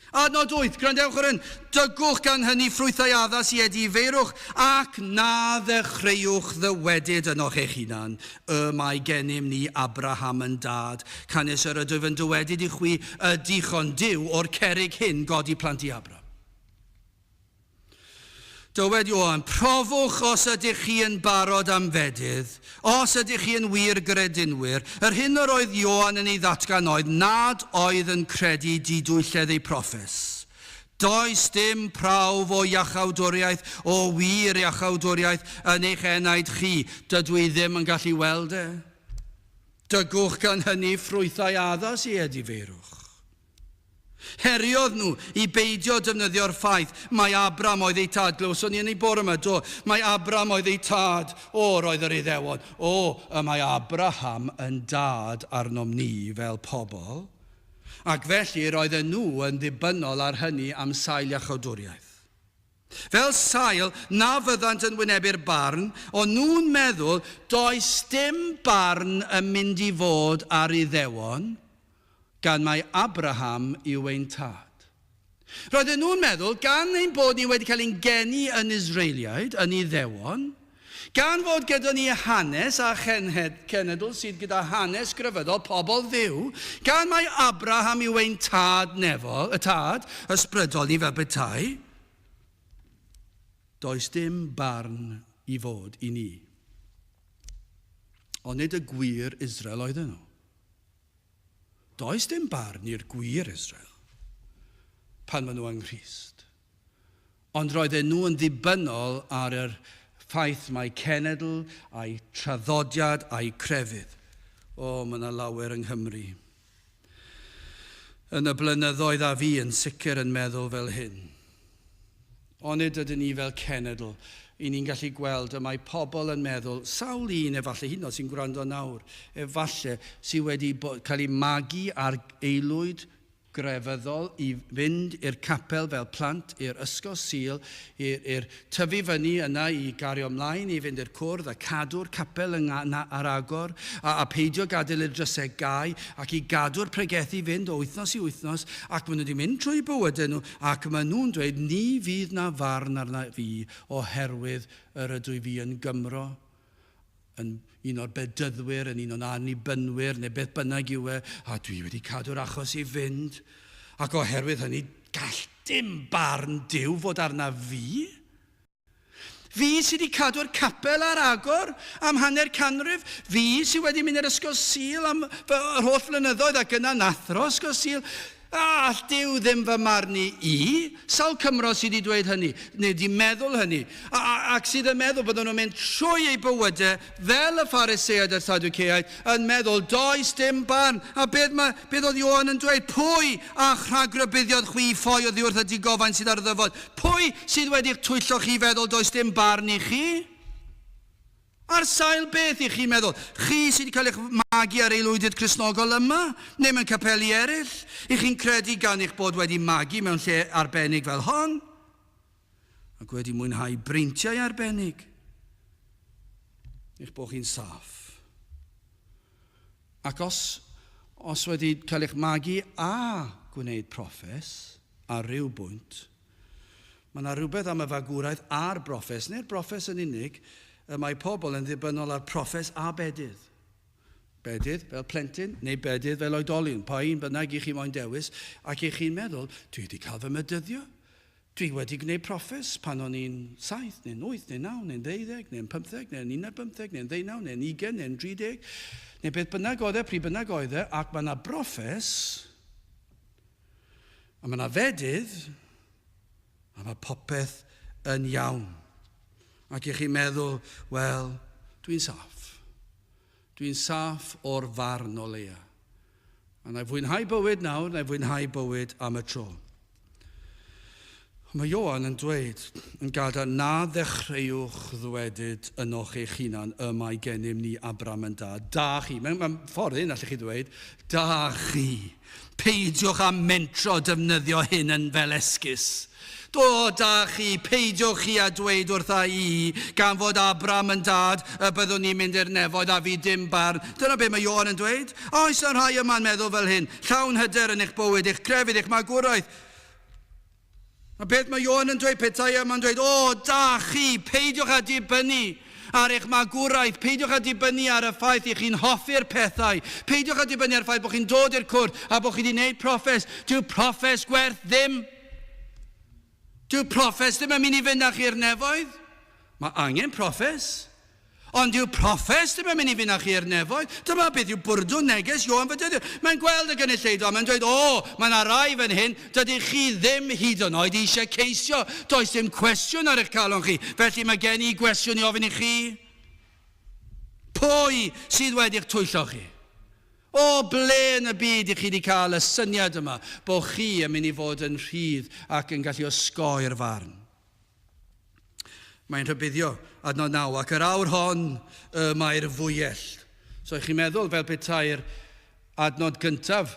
Speaker 1: Adnod 8, gwrandewch ar hyn, dygwch gan hynny ffrwythau addas i edifeirwch, ac na ddechreuwch ddywedyd ynoch eich hunan, y mae gennym ni Abraham yn dad, canys yr ydwyf yn dywedyd i chwi, y dichon Duw o'r cerrig hyn godi plant i Abraham. Dywed Ioan, Profwch os ydych chi yn barod am fedydd, os ydych chi yn wir gredinwyr. Yr hyn yr oedd Ioan yn ei ddatgan oedd nad oedd yn credu didwylledd ei proffes. Does dim prawf o iachawdwriaeth, o wir iachawdwriaeth, yn eich enaid chi. Dydw i ddim yn gallu weld e. Dygwch gan hynny ffrwythau addas i edifeirwch. Heriodd nhw i beidio defnyddio'r ffaith mai Abram oedd eu tad. Glywson ni yn ei bore yma, do, mai Abram oedd eu tad. O, roedd yr Iddewon. O, y mae Abraham yn dad arnom ni fel pobl. Ac felly roedden nhw yn ddibynnol ar hynny am sail iachawdwriaeth. Fel sail na fyddant yn wynebu'r barn, o'n nhw'n meddwl does dim barn yn mynd i fod ar Iddewon, gan mai Abraham yw ein tad. Roedden nhw'n meddwl, gan ein bod ni wedi cael ein geni yn Israeliaid, yn Iddewon, gan fod gyda ni hanes a chenedl sydd gyda hanes grefyddol pobl Dduw, gan mai Abraham yw ein tad nefol, y tad ysbrydol ni fel petai, does dim barn i fod i ni. Ond nid y gwir Israel oedden nhw. Does dim barn i'r gwir Israel pan maen nhw yng Nghrist. Ond roedden nhw yn ddibynnol ar yr ffaith mai cenedl a'i traddodiad a'i crefydd. O, mae yna lawer yng Nghymru. Yn y blynyddoedd a fu yn sicr yn meddwl fel hyn. Onid ydyn ni fel cenedl, i ni'n gallu gweld y mae pobl yn meddwl, sawl un efallai, hyd yn oed sy'n gwrando nawr, efallai sydd wedi bod, cael eu magu ar aelwyd grefyddol i fynd i'r capel fel plant, i'r ysgol Sul, i'r tyfu fyny yna i gario ymlaen, i fynd i'r cwrdd a cadw'r capel yng ar agor, a, a peidio gadael i'r drysau gau, ac i gadw'r pregethu i fynd o wythnos i wythnos, ac maen nhw wedi mynd trwy bywydau nhw, Ac maen nhw'n dweud, Ni fydd na farn arna fi oherwydd yr ydw i fi yn Gymro, yn un o'r Bedyddwyr, yn un o'n Annibynwyr, neu beth bynnag yw e, a dwi wedi cadw'r achos i fynd. Ac oherwydd hynny, gall dim barn Duw fod arna fi. Fi sydd wedi cadw'r capel ar agor am hanner canrif. Fi sydd wedi mynd i'r ysgol Sul am yr holl flynyddoedd ac yna'n athro ysgol Sul. A all Duw ddim fy marnu i? Sawl Cymro sydd wedi dweud hynny, neu wedi meddwl hynny, a, a, ac sydd yn meddwl bod nhw'n mynd trwy eu bywydau fel y Phariseaid a'r Sadwceaid, yn meddwl, does dim barn. A beth, mae, beth oedd Ioan yn dweud? Pwy a'ch rhagrybuddiodd chwi i ffoi oddi wrth y digofaint sydd ar ddyfod? Pwy sydd wedi'ch twyllo chi i feddwl does dim barn i chi? Ar sail beth i chi'n meddwl? Chi sydd wedi cael eich magu ar aelwydydd Cristnogol yma, neu mewn capeli eraill? I chi'n credu gan eich bod wedi magu mewn lle arbennig fel hon, ac wedi mwynhau breintiau arbennig, eich bod chi'n saff? Ac os, os wedi cael eich magu a gwneud proffes, ar ryw bwynt. Mae yna rhywbeth am y fagwraeth a'r broffes, neu'r broffes yn unig, y mae pobl yn ddibynnol ar proffes a bedydd. Bedydd fel plentyn neu bedydd fel oedolyn, pa un bynnag i chi moyn dewis, ac i chi'n meddwl, dwi wedi cael fy medyddio. Dwi wedi gwneud proffes pan o'n i'n 7, neu'n 8, neu'n 9, neu'n 12, neu'n 15, neu'n 15, neu'n 19, neu'n 20, neu'n 30, neu beth bynnag oedd e, pryd bynnag oedd e, ac mae yna broffes, a mae yna fedydd, a mae popeth yn iawn. Ac i chi'n meddwl, wel, dwi'n saff. Dwi'n saff o'r farn o leia. A na i fwynhau bywyd nawr, na i fwynhau bywyd am y tro. Mae Ioan yn dweud yn gadael na ddechreuwch ddwedyd ynoch eich hunan y mae gennym ni Abram yn dad. Da chi. Mewn ffordd un allech chi ddweud, da chi. Peidiwch â mentro defnyddio hyn yn fel esgus. Do, da chi, peidiwch chi â dweud wrtha i, gan fod Abram yn dad, y byddwn ni'n mynd i'r nefoedd a fi dim barn. Dyna be mae Ioan yn dweud. Oes yna rhai yma'n meddwl fel hyn, llawn hyder yn eich bywyd, eich crefydd, eich magwraeth. A beth mae Ioan yn dweud petai yma'n dweud, o, da chi, peidiwch â dibynnu ar eich magwraeth, peidiwch â dibynnu ar y ffaith i chi'n hoffi'r pethau, peidiwch â dibynnu ar y ffaith bod chi'n dod i'r cwrdd a bod chi wedi gwneud proffes. Dyw proffes gwerth ddim. Dyw proffes ddim yn mynd i fynd â chi i'r nefoedd. Mae angen proffes. Ond dyw proffes ddim yn mynd i fynd â chi i'r nefoedd. Dyma beth yw bwrdwn neges Ioan Fedyddiwr. Mae'n gweld y gynulleidfa, mae'n dweud, o, mae yna rai fan hyn, dydych chi ddim hyd yn oed eisiau ceisio. Does dim cwestiwn ar eich calon chi, felly mae gen i gwestiwn i ofyn i chi. Pwy sydd wedi'ch twyllo chi? O ble yn y byd i chi wedi cael y syniad yma bod chi yn mynd i fod yn rhydd ac yn gallu osgoi'r farn? Mae'n rhybuddio, adnod 9, ac yr awr hon y mae'r fwyell. So i chi'n meddwl fel petai'r adnod gyntaf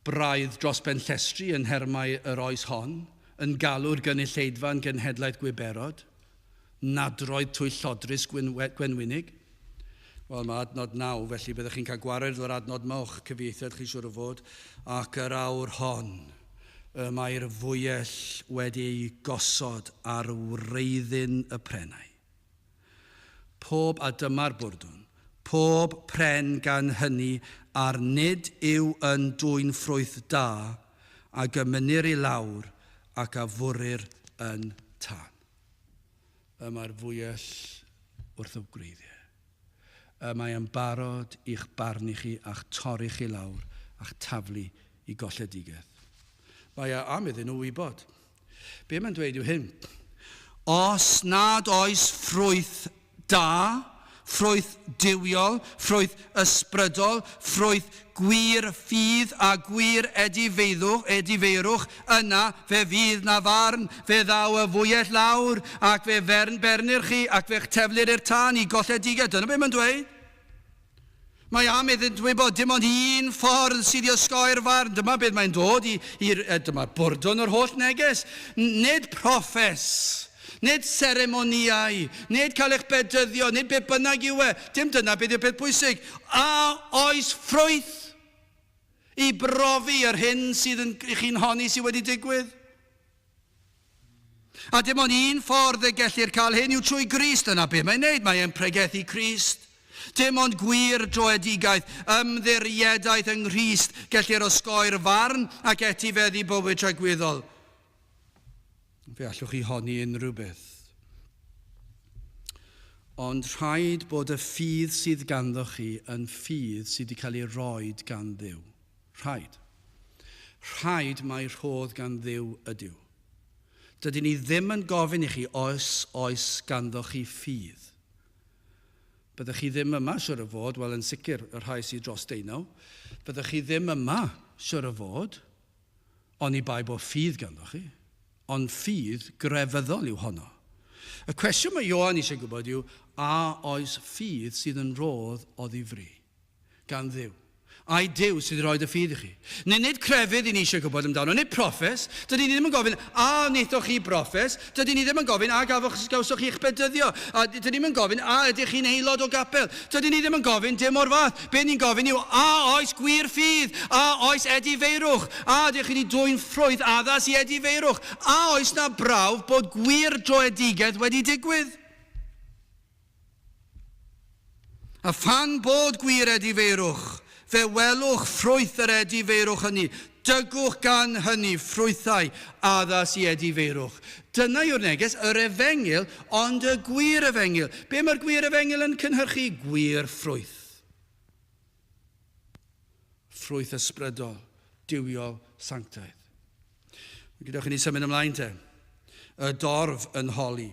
Speaker 1: braidd dros ben llestri yn nhermau yr oes hon, yn galw'r gynulleidfa yn genhedlaeth gwiberod, nadroedd twyllodrus gwenwynig. Wel, mae adnod 9, felly byddwch chi'n cael gwared o'r adnod yma o'ch cyfieithiad chi siŵr o fod, ac yr awr hon y mae'r fwyell wedi ei gosod ar wreiddyn y prennau. Pob, a dyma'r bwrdwn, pob pren gan hynny a'r nid yw yn dwyn ffrwyth da, a gymynir i lawr ac a fwrir yn tân. Y mae'r fwyell wrth y gwreiddiau. Y mae yn barod i'ch barnu chi a'ch torri chi lawr a'ch taflu i golledigaeth. Mae e am iddyn nhw wybod. Be mae'n dweud yw hyn. Os nad oes ffrwyth da, ffrwyth duwiol, ffrwyth ysbrydol, ffrwyth gwir ffydd a gwir edifeirwch, edifeirwch, yna fe fydd na farn, fe ddaw y fwyell lawr, ac fe fern bernir chi, ac fe'ch teflir i'r tân i golledigaeth. Dyna beth mae'n dweud. Mae am iddynt wybod dim ond un ffordd sydd i osgoi'r farn. Dyma beth mae'n dod i, i'r, dyma'r bwrdwn yr holl neges. Nid proffes, nid seremonïau, nid cael eich bedyddio, nid beth bynnag yw e. Dim dyna beth yw'r peth pwysig. A oes ffrwyth i brofi yr hyn sydd yn, i chi'n honni sydd wedi digwydd? A dim ond un ffordd y gellir cael hyn yw trwy Grist. Dyna beth mae'n neud, mae e'n pregethu Crist. Dim ond gwir droedigaeth, ymddiriedaeth yng Nghrist gellir osgoi'r farn ac etifeddu bywyd tragwyddol. Fe allwch chi honni unrhyw beth. Ond rhaid bod y ffydd sydd ganddo chi yn ffydd sydd wedi cael ei roed gan Dduw. Rhaid. Rhaid mai rhodd gan Dduw ydyw. Dydyn ni ddim yn gofyn i chi oes oes ganddo chi ffydd. Byddech chi ddim yma, siwr o fod, wel yn sicr y rhai sydd dros deunaw, byddech chi ddim yma, siwr o fod, oni bai bod ffydd ganddo chi. Ond ffydd grefyddol yw honno. Y cwestiwn mae Ioan eisiau gwybod yw, a oes ffydd sydd yn rhodd o ddifri? Gan Dduw. Ai Duw sydd wedi rhoi y ffydd i chi? Neu nid crefydd i ni eisiau gwybod amdano, nid proffes. Dydyn ni ddim yn gofyn, a wnaethoch chi broffes? Dydyn ni ddim yn gofyn, a gafoch, gawsoch chi'ch bedyddio? A dydyn ni ddim yn gofyn, a ydych chi'n aelod o gapel? Dydyn ni ddim yn gofyn dim o'r fath. Be ni'n gofyn yw, a oes gwir ffydd? A oes edifeirwch? A ydych chi wedi dwyn ffrwyth addas i edifeirwch? A oes na brawf bod gwir droedigaeth wedi digwydd? A phan bod gwir edifeirwch, fe welwch ffrwyth yr edifeirwch hynny. Dygwch gan hynny ffrwythau addas i edifeirwch. Dyna yw'r neges, yr efengyl, ond y gwir efengyl. Be mae'r gwir efengyl yn cynhyrchu? Gwir ffrwyth. Ffrwyth ysbrydol, duwiol, sanctaidd. Gadewch i ni symud ymlaen te. Y dorf yn holi.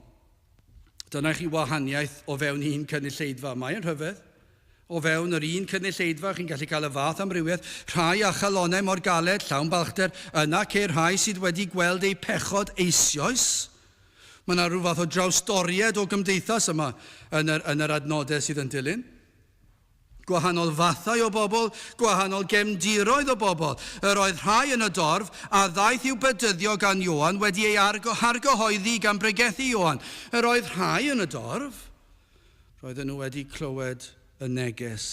Speaker 1: Dyna chi wahaniaeth o fewn un cynulleidfa. Mae'n rhyfedd. O fewn yr un cynulleidfa, chi'n gallu cael y fath amrywiaeth. Rhai â chalonnau mor galed, llawn balchder. Yna ceir rhai sydd wedi gweld eu pechod eisioes. Mae yna rhyw fath o drawstoriad o gymdeithas yma yn yr, yn yr adnodau sydd yn dilyn. Gwahanol fathau o bobl, gwahanol gefndiroedd o bobl. Yr oedd rhai yn y dorf a ddaeth i'w bedyddio gan Ioan wedi ei argyhoeddi gan bregethu Ioan. Yr oedd rhai yn y dorf, roedden nhw wedi clywed y neges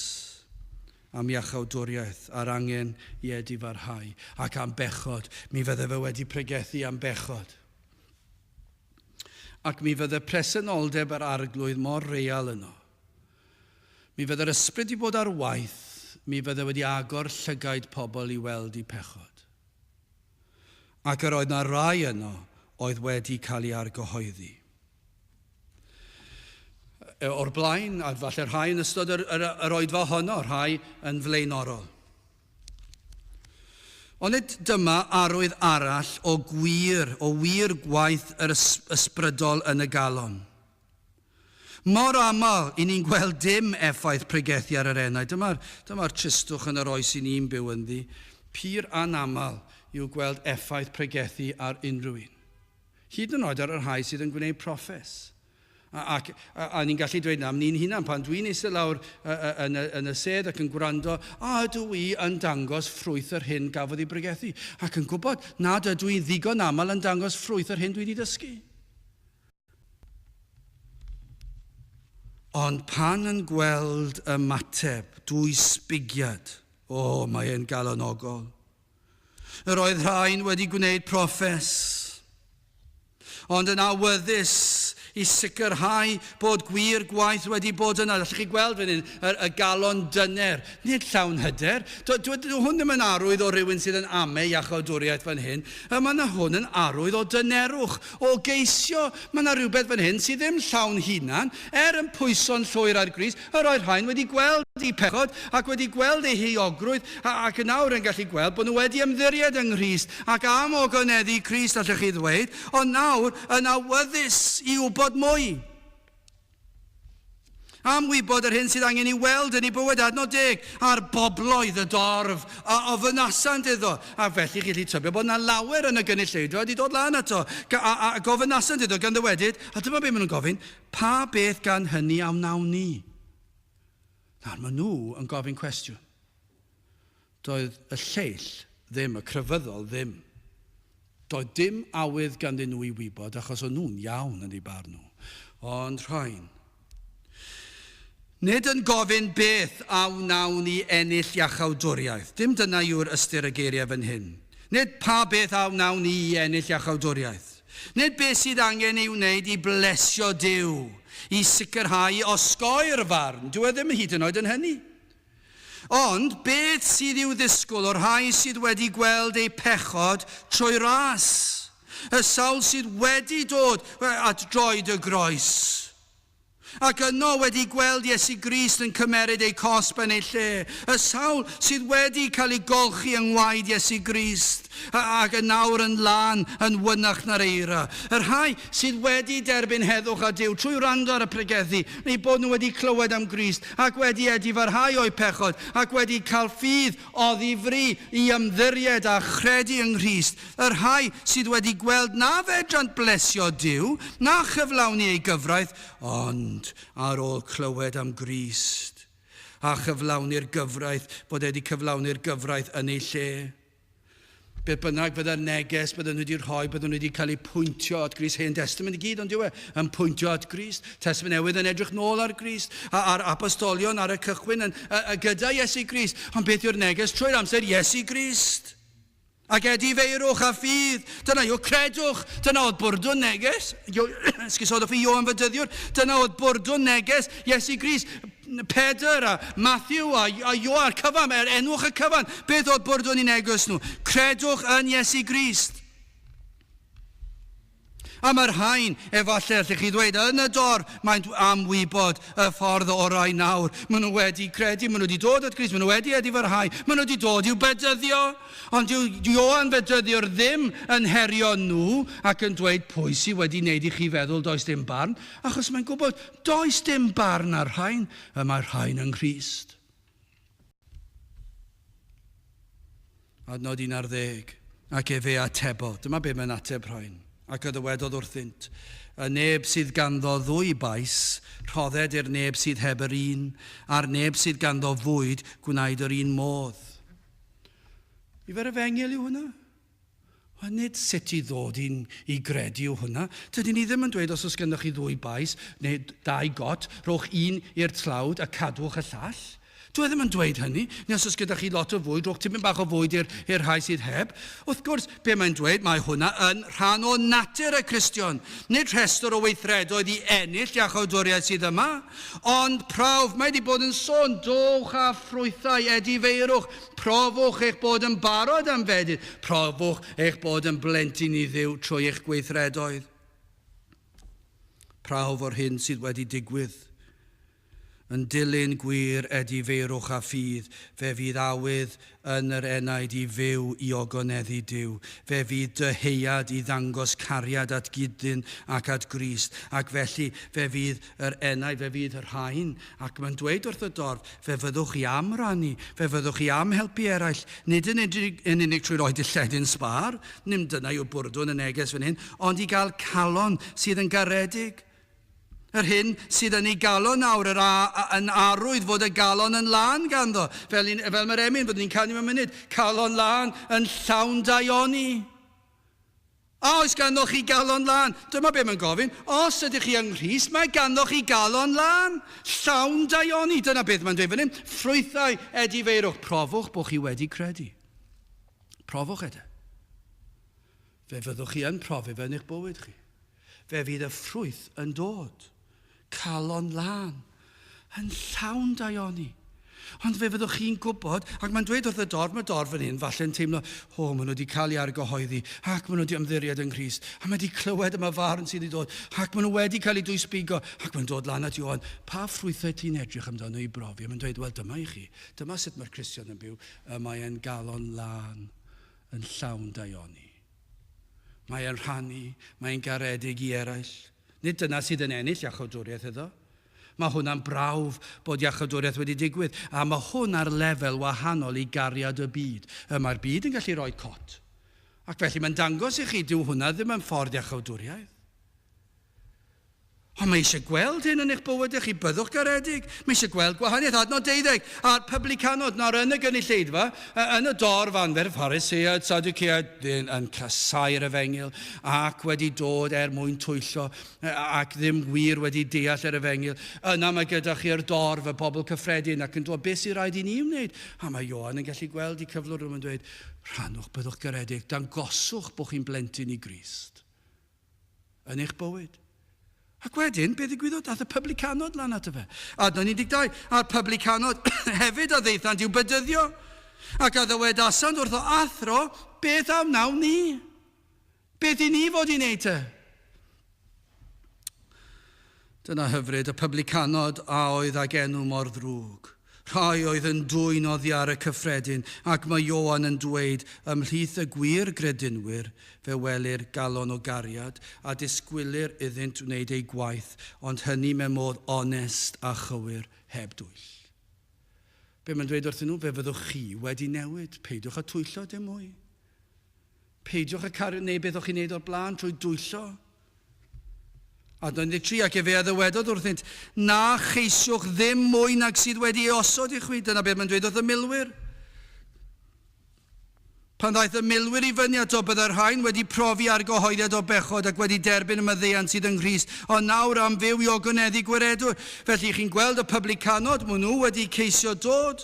Speaker 1: am iachawdwriaeth a'r angen i edifarhau ac am bechod. Mi fydde fe wedi pregethu am bechod. Ac mi fydde presenoldeb yr Arglwydd mor real yno. Mi fydde'r ysbryd 'di bod ar waith, mi fydde wedi agor llygaid pobl i weld eu pechod. Ac yr oedd 'na rai yno oedd wedi cael eu argyhoeddi. O'r blaen, a falle rhai yn ystod yr, yr, yr oedfa honno, rhai yn flaenorol. Ond nid dyma arwydd arall o gwir, o wir gwaith yr ysbrydol yn y galon. Mor aml i ni'n gweld dim effaith pregethu ar yr enaid. Dyma'r, dyma'r tristwch yn yr oes i ni'n byw ynddi. Pur anaml yw gweld effaith pregethu ar unrhyw un. Hyd yn oed ar y rhai sydd yn gwneud proffes. A, ac, a, a ni'n gallu dweud na am ni'n hunan, pan dwi'n eistedd lawr yn y, yn y sedd ac yn gwrando, a ydw i yn dangos ffrwyth yr hyn gafodd ei bregethu? Ac yn gwybod nad ydw i'n ddigon aml yn dangos ffrwyth yr hyn dwi wedi dysgu. Ond pan yn gweld ymateb dwysbigiad, o, mae e'n galonogol. Yr oedd rhain wedi gwneud proffes, ond yn awyddus i sicrhau bod gwir gwaith wedi bod yna. Allwch chi gweld fan hyn y, y galon dyner, nid llawn hyder. Dw, dw, dw hwn ddim yn arwydd o rywun sydd yn ame iachawdwriaeth fan hyn. Mae yna hwn yn arwydd o dynerwch, O geisio, mae 'na rywbeth fan hyn sydd ddim llawn hunan, er yn pwyso'n llwyr ar Grist, yr oedd rhain wedi gweld eu pechod ac wedi gweld eu heuogrwydd, ac yn awr yn gallu gweld bod nhw wedi ymddiried yng Nghrist ac am ogoneddu Crist, allwch chi ddweud, ond nawr yn awyddus i wybod mwy. Am wybod yr hyn sydd angen ei weld yn ei bywyd, adnod deg, a'r bobloedd, y dorf, a ofynasant iddo. A felly chi'n gallu tybio bod yna lawer yn y gynulleidfa wedi dod lan ato, a, a, a gofynasant iddo gan ddywedyd, a dyma be maen nhw'n gofyn, pa beth gan hynny a wnawn ni? Nawr, maen nhw yn gofyn cwestiwn. Doedd y lleill ddim, y crefyddol ddim. Doedd dim awydd ganddyn nhw i wybod achos o'n nhw'n iawn yn eu barn nhw. Ond rhain. Nid yn gofyn beth a wnawn i ennill iachawdwriaeth. Dim dyna yw'r ystyr y geiriau fan hyn. Nid pa beth a wnawn ni i ennill iachawdwriaeth. Nid beth sydd angen ei wneud i blesio Duw, i sicrhau osgoi'r farn. Dyw e ddim hyd yn oed yn hynny. Ond beth sydd i'w ddisgwyl o'r rhai sydd wedi gweld eu pechod trwy ras? Y sawl sydd wedi dod at droed y groes, ac yno wedi gweld Iesu Grist yn cymeryd eu cosb yn eu lle, y sawl sydd wedi cael eu golchi yng ngwaed Iesu Grist, ac yn awr yn lân, yn wynach na'r eira, y rhai sydd wedi derbyn heddwch â Duw trwy wrando ar y pregethu, neu bod nhw wedi clywed am Grist, ac wedi edifarhau o'u pechod, ac wedi cael ffydd oddi fri i ymddiried a chredu yng Nghrist, y rhai sydd wedi gweld na fedrant blesio Duw, na chyflawni ei gyfraith, ond ar ôl clywed am Grist. A chyflawni'r gyfraith, bod e wedi cyflawni'r gyfraith yn ei lle. Beth bynnag fydda'r neges bydden nhw wedi rhoi, bydden nhw wedi cael eu pwyntio at Grist. Hen Testament i gyd, ond yw e, yn pwyntio at Grist. Testament Newydd yn edrych nôl ar Grist, a, a'r apostolion ar y cychwyn yn, a, a gyda Iesu Grist. Ond beth yw'r neges trwy'r amser? Iesu Grist. Ac edifeirwch a ffydd. Dyna yw credwch. Dyna oedd bwrdwn neges. Esgusodwch fi, Ioan Fedyddiwr. Dyna oedd bwrdwn neges Iesu Grist. Pedr a Matthew a, a Ioan, a'r cyfan, er enwch y cyfan. Beth oedd bwrdwn i neges nhw? Credwch yn Iesu Grist. A mae'r rhain, efallai allech chi ddweud, yn y dor, maent am wybod y ffordd orau nawr. Maen nhw wedi credu, maen nhw wedi dod at Grist, maen nhw wedi edifarhau, maen nhw wedi dod i'w bedyddio. Ond dyw Ioan Fedyddiwr ddim yn herio nhw ac yn dweud pwy sydd wedi wneud i chi feddwl does dim barn, achos mae'n gwybod does dim barn ar rhain, y mae'r rhain yng Nghrist. Adnod 11, Ac efe atebodd, dyma be mae'n ateb rhain, ac a ddywedodd wrthynt, Y neb sydd ganddo ddwy bais, rhodded i'r neb sydd heb yr un, a'r neb sydd ganddo fwyd, gwnaed yr un modd. Ifer efengyl yw hwnna? Wel, nid sut i ddod i'n, i gredu yw hwnna. Dydyn ni ddim yn dweud os oes gennych chi ddwy bais neu dau got, rhowch un i'r tlawd a cadwch y llall. Dw e ddim yn dweud hynny. Neu os oes gyda chi lot o fwyd, rhowch tipyn bach o fwyd i'r i'r rhai sydd heb. Wrth gwrs, be mae'n dweud, mae hwnna yn rhan o natur y Cristion. Nid rhestr o weithredoedd i ennill iachawdwriaeth sydd yma, ond prawf. Mae wedi bod yn sôn, dowch â ffrwythau edifeirwch, profwch eich bod yn barod am fedydd, profwch eich bod yn blentyn i Dduw trwy eich gweithredoedd. Prawf o'r hyn sydd wedi digwydd. Yn dilyn gwir edifeirwch a ffydd, fe fydd awydd yn yr enaid i fyw i ogoneddu Duw. Fe fydd dyheuad i ddangos cariad at gyd-ddyn ac at Grist, ac felly fe fydd yr enaid, fe fydd y rhain, ac mae'n dweud wrth y dorf, fe fyddwch chi am rannu, fe fyddwch chi am helpu eraill, nid yn unig, yn unig trwy roi dilledyn sbâr, nim dyna yw bwrdwn y neges fan hyn, ond i gael calon sydd yn garedig. Yr hyn sydd yn ei galon nawr, yr a, a, yn arwydd fod y galon yn lân ganddo. Fel, un, fel mae'r emyn, byddwn ni'n canu mewn munud, calon lân yn llawn daioni. A oes ganddo chi galon lân? Dyma be mae'n gofyn. Os ydych chi yng Nghrist, mae ganddo chi galon lân, llawn daioni. Dyna beth mae'n dweud fan hyn. Ffrwythau edifeirwch. Profwch bod chi wedi credu. Profwch e de. Fe fyddwch chi yn profi fe yn eich bywyd chi. Fe fydd y ffrwyth yn dod. Calon lân. Yn llawn daioni. Ond fe fyddwch chi'n gwybod, ac mae'n dweud wrth y dorf, mae dorf fan hyn falle'n teimlo, o, maen nhw wedi cael eu argyhoeddi, ac maen nhw wedi ymddiried yng Nghrist, a mae wedi clywed am y farn sydd wedi dod, ac maen nhw wedi cael eu dwysbigo, ac mae'n dod lan at Ioan, pa ffrwythau ti'n edrych amdano i brofi? A mae'n dweud, wel, dyma i chi, dyma sut mae'r Cristion yn byw, y mae e'n galon lân, yn llawn daioni. Mae e'n rhannu, mae e'n garedig i eraill. Nid dyna sydd yn ennill iachawdwriaeth iddo. Mae hwnna'n brawf bod iachawdwriaeth wedi digwydd, a mae hwn ar lefel wahanol i gariad y byd. Y mae'r byd yn gallu rhoi cot. Ac felly mae'n dangos i chi, dyw hwnna ddim yn ffordd iachawdwriaeth. Ond mae eisiau gweld hyn yn eich bywydau chi, byddwch garedig. Mae eisiau gweld gwahaniaeth. Adnod 12, a'r publicanod nawr yn y gynulleidfa, yn y dorf anferth, Phariseaid, Sadduceaid, yn casau'r efengyl, ac wedi dod er mwyn twyllo, ac ddim wir wedi deall yr efengyl. Yna mae gyda chi'r dorf, y bobl cyffredin, ac yn dweud, beth sy'n rhaid i ni wneud? A mae Ioan yn gallu gweld i cyflwr nhw'n dweud, rhannwch, byddwch garedig, dangoswch bod chi'n blentyn i Grist. yn eich bywyd. Ac wedyn, be ddigwyddodd? Daeth y publicanod lan ato fe. Adnod 12, a'r publicanod hefyd a ddaethant i'w bedyddio. Ac a ddywedasant wrtho, athro, beth a wnawn ni? Beth i ni fod i wneud te? Dyna hyfryd y publicanod a oedd ag enw mor ddrwg. Rhai oedd yn dwyn oddi ar y cyffredin, ac mae Ioan yn dweud, ymhlith y gwir gredinwyr, fe welir galon o gariad, a disgwylir iddynt wneud eu gwaith, ond hynny mewn modd onest a chywir, heb dwyll. Be mae'n dweud wrthyn nhw? Fe fyddwch chi wedi newid. Peidiwch â twyllo dim mwy. Peidiwch â cario neu beth o'ch chi'n neud o'r blaen trwy dwyllo. Adnod 13, ac efe a ddywedodd wrthynt, Na cheisiwch ddim mwy nag sydd wedi ei osod i chwi. Dyna beth mae'n dweud wrth y milwyr. Pan ddaeth y milwyr i fyny ato, byddai'r rhain wedi profi argyhoeddiad o bechod ac wedi derbyn y maddeuant sydd yng Nghrist, ond nawr am fyw i ogoneddu gwiredwr. Felly, chi'n gweld y publicanod, maen nhw wedi ceisio dod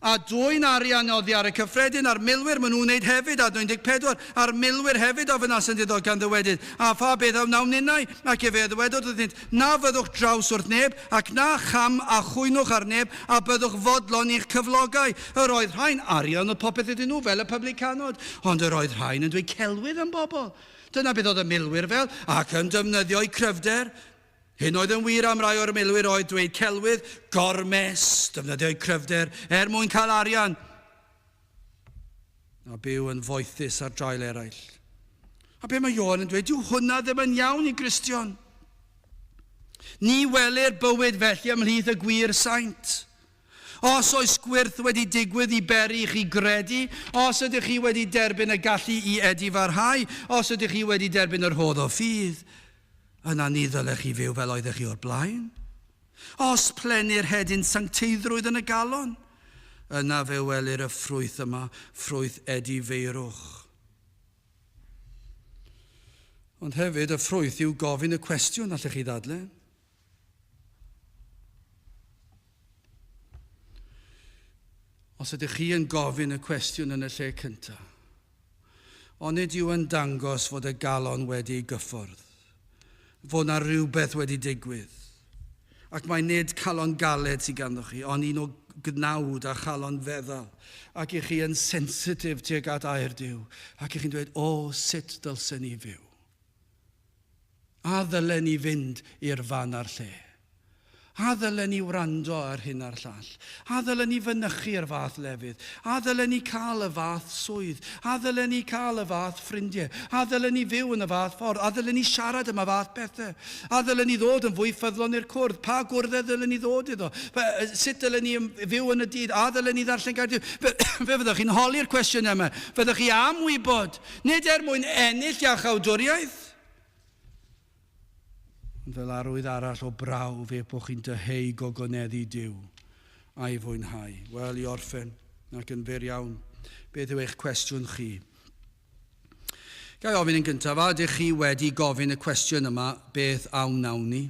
Speaker 1: a dwyn arian oddi ar y cyffredin, a'r milwyr, maen nhw'n wneud hefyd, adnod 14, a'r milwyr hefyd ofynasant iddo gan ddywedyd, A pha beth a wnawn ninnau? Ac efe a ddywedodd wrthynt, Na fyddwch draws wrth neb, ac na cham a chwynwch ar neb, a byddwch fodlon i'ch cyflogau. Yr oedd rhai'n arian oedd popeth iddyn nhw, fel y publicanod, ond yr oedd rhai'n yn dweud celwydd am bobl. Dyna beth oedd y milwyr fel, ac yn defnyddio'u cryfder. Hyn oedd yn wir am rai o'r milwyr oedd dweud celwydd, gormes, defnyddio'u cryfder, er mwyn cael arian, a byw yn foethus ar draul eraill. A be mae Ioan yn dweud, dyw hwnna ddim yn iawn i Gristion. Ni welir bywyd felly ymhlith y gwir saint. Os oes gwyrth wedi digwydd i beri i chi gredu, os ydych chi wedi derbyn y gallu i edifarhau, os ydych chi wedi derbyn y rhodd o ffydd, yna ni ddylech chi fyw fel oeddech chi o'r blaen. Os plenir hedyn sancteiddrwydd yn y galon, yna fe welir y ffrwyth yma, ffrwyth edifeirwch. Ond hefyd, y ffrwyth yw gofyn y cwestiwn, allech chi ddadle. Os ydych chi yn gofyn y cwestiwn yn y lle cyntaf, onid yw yn dangos fod y galon wedi ei gyffwrdd, fod na rhywbeth wedi digwydd, ac mae nid calon galed sydd ganddo chi, ond un o gnawd a chalon feddal, ac i chi yn sensitif tuag at air Duw, ac i chi'n dweud, o, sut dylsen ni fyw? A ddylen ni fynd i'r fan a'r lle? A ddylen ni wrando ar hyn a'r llall? A ddylen ni fynychu'r fath lefydd? A ddylen ni cael y fath swydd? A ddylen ni cael y fath ffrindiau? A ddylen ni fyw yn y fath ffordd? A ddylen ni siarad am y fath bethau? A ddylen ni ddod yn fwy ffyddlon i'r cwrdd? Pa gwrdd ddylen ni ddod iddo? Sut dylen ni fyw yn y dydd? A ddylen ni ddarllen gair Duw? Fe, fe fyddwch chi'n holi'r cwestiynau yma. Fyddwch chi am wybod, nid er mwyn ennill iachawdwriaeth, Ond fel arwydd arall o brawf eich bod chi'n dyheu gogoneddu Duw a'i fwynhau. Wel, i orffen, ac yn fyr iawn, beth yw eich cwestiwn chi? Ga i ofyn yn gyntaf, a ydych chi wedi gofyn y cwestiwn yma, beth a wnawn ni?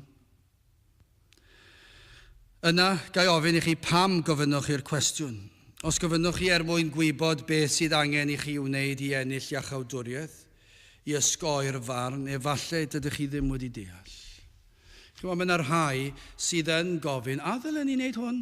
Speaker 1: Yna, ga i ofyn i chi pam gofynnoch chi'r cwestiwn? Os gofynnwch chi er mwyn gwybod beth sydd angen i chi wneud i ennill iachawdwriaeth, i osgoi'r farn, efallai dydych chi ddim wedi deall. Chimod, mae yna rhai sydd yn gofyn, a ddylen ni wneud hwn?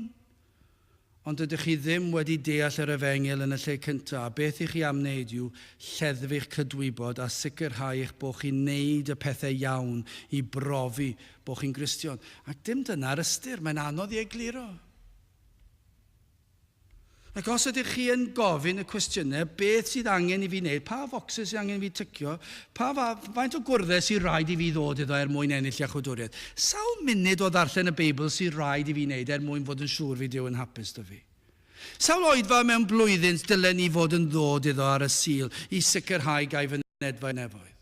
Speaker 1: Ond dydych chi ddim wedi deall yr efengyl yn y lle cyntaf, a beth i chi am wneud yw lleddfu'ch cydwybod a sicrhau eich bod chi'n wneud y pethau iawn i brofi bod chi'n Gristion. Ac dim dyna'r ystyr, mae'n anodd i egluro. Ac os ydych chi yn gofyn y cwestiynau, beth sydd angen i fi wneud, pa focsys sydd angen i fi tycio, pa faint o gwrddau sydd rhaid i fi ddod iddo er mwyn ennill iachawdwriaeth, sawl munud o ddarllen y Beibl sydd rhaid i fi wneud er mwyn fod yn siŵr fydd Duw yn hapus 'da fi? Sawl oedfa mewn blwyddyn dylen ni fod yn ddod iddo ar y Sul i sicrhau gai fynedfa i'r nefoedd?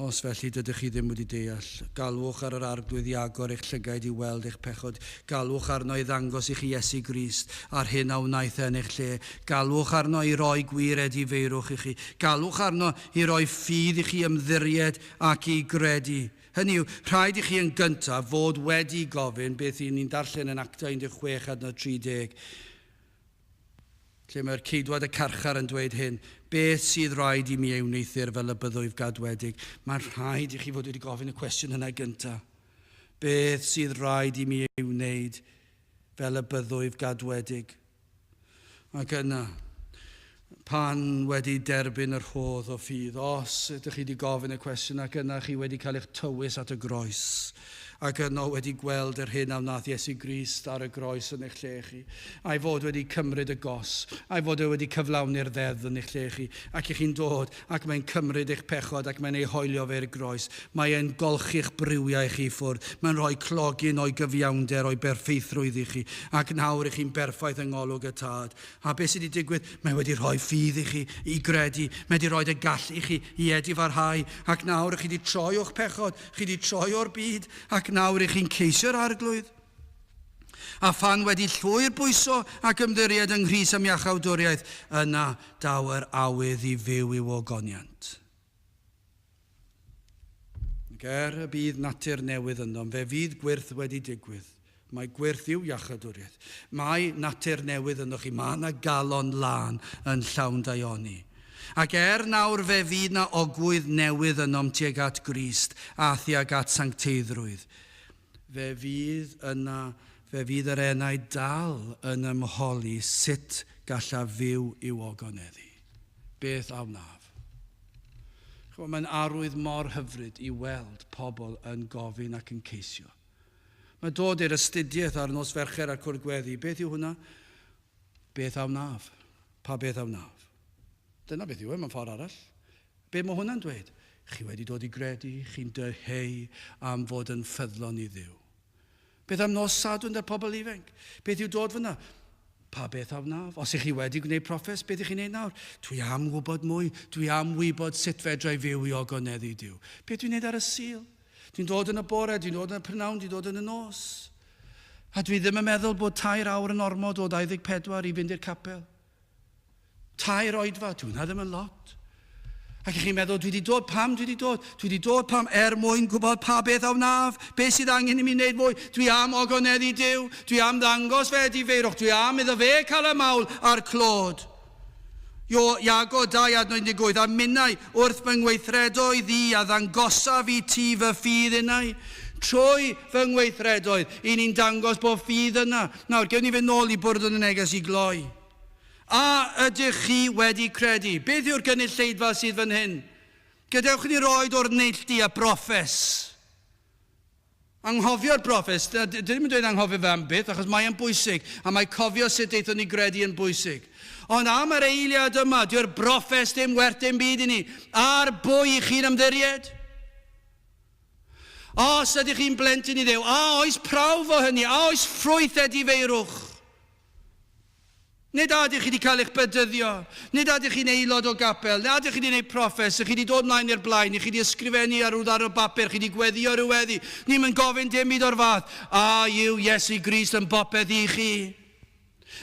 Speaker 1: Os felly dydych chi ddim wedi deall, galwch ar yr Arglwydd i agor eich llygaid i weld eich pechod. Galwch arno i ddangos i chi Iesu Grist a'r hyn a wnaeth e yn eich lle. Galwch arno i roi gwir edifeirwch i chi. Galwch arno i roi ffydd i chi ymddiried ac i gredu. Hynny yw, rhaid i chi yn gyntaf fod wedi gofyn beth y'n ni'n darllen yn Actau 16 adnod 30. Lle mae'r ceidwad y carchar yn dweud hyn, Beth sydd raid i mi ei wneuthur fel y byddwyf gadwedig? Mae'n rhaid i chi fod wedi gofyn y cwestiwn yna gyntaf. Beth sydd raid i mi ei wneud fel y byddwyf gadwedig? Ac yna, pan wedi derbyn y rhodd o ffydd, os ydych chi wedi gofyn y cwestiwn ac yna chi wedi cael eich tywys at y groes, ac yno wedi gweld yr hyn a wnaeth Iesu Grist ar y groes yn eich lle chi, a'i fod wedi cymryd y gos, a'i fod e wedi cyflawni'r ddeddf yn eich lle chi, ac i chi'n dod ac mae'n cymryd eich pechod ac mae'n ei hoelio fe i'r groes. Mae e'n golchi'ch briwiau chi i ffwrdd, mae'n rhoi clogyn o'i gyfiawnder, o'i berffeithrwydd i chi, ac nawr i chi'n berffaith yng ngolwg y Tad. A beth sydd wedi digwydd? Mae wedi rhoi ffydd i chi i gredu. Mae wedi rhoi y gallu i chi i edifarhau. Ac nawr chi wedi troi o'ch pechod, chi wedi troi o'r byd, ac nawr i chi'n ceisio'r Arglwydd. A phan wedi llwyr bwyso ac ymddiried yng Nghrist am iachawdwriaeth, yna daw yr awydd i fyw i'w ogoniant. Ac er y bydd natur newydd ynom, fe fydd gwyrth wedi digwydd. Mae gwyrth i'w iachawdwriaeth. Mae natur newydd ynoch chi. Mae yna galon lân yn llawn daioni. Ac er nawr fe fydd na ogwydd newydd ynom tuag at Grist a thuag at sancteiddrwydd. Fe fydd yna, fe fydd yr enaid dal yn ymholi sut gallaf fyw i'w ogoneddu. Beth a wnaf? Chymod, mae'n arwydd mor hyfryd i weld pobl yn gofyn ac yn ceisio. Mae dod i'r astudiaeth ar nos Fercher a'r Cwrdd Gweddi, beth yw hwnna? Beth a wnaf? Pa beth a wnaf? Dyna beth yw e, mewn ffordd arall. Be mae hwnna'n dweud? Chi wedi dod i gredu, chi'n dyheu am fod yn ffyddlon i Dduw. Beth am nos Sadwrn 'da'r pobl ifanc? Beth yw dod fyna? Pa beth a wnaf? Os ych chi wedi gwneud proffes, beth ych chi'n neud nawr? Dwi am wybod mwy. Dwi am wybod sut fedra i fyw i ogoneddu Duw. Beth dwi'n neud ar y Sul? Dwi'n dod yn y bore, dwi'n dod yn y prynhawn, dwi'n dod yn y nos. A dwi ddim yn meddwl bod tair awr yn ormod o 24 i fynd i'r capel. Tair oedfa, dwi hwnna ddim yn lot. Ac ych chi'n meddwl, dwi wedi dod, pam dwi wedi dod? Dwi wedi dod pam er mwyn gwybod pa beth a wnaf, beth sydd angen i mi wneud mwy. Dwi am ogoneddu Duw, dwi am ddangos fe edifeirwch, dwi am iddo fe cael y mawl a'r clod. Io, Iago 2 adnod 18, a minnau wrth fy ngweithredoedd i a ddangosaf i ti fy ffydd innau. Trwy fy ngweithredoedd, i ni'n dangos bod ffydd yna. Nawr, gewn ni fynd nôl i bwrdwn y neges i gloi. A ydych chi wedi credu? Beth yw'r gynulleidfa sydd fan hyn? Gadewch i ni roed o'r neilltu a broffes. Anghofio'r broffes. Dwi ddim yn dweud anghofio fe am byth, achos mae e'n bwysig, a mae cofio sut aethon ni gredu yn bwysig. Ond am yr eiliad yma, dyw'r broffes ddim werth dim byd i ni. Ar bwy i chi'n ymddiried? Os ydych chi'n blentyn i Dduw, a oes prawf o hynny? A oes ffrwyth edifeirwch? Nid a ydych chi wedi cael eich bedyddio, nid a ydych chi'n aelod o gapel, nid a ydych chi wedi gwneud proffes, ych chi wedi dod mlaen i'r blaen, ych chi wedi ysgrifennu ar ryw ddarn o bapur, chi wedi gweddio rhyw weddi. Ni'm yn gofyn dim byd o'r fath. A yw Iesu Grist yn bopeth i chi?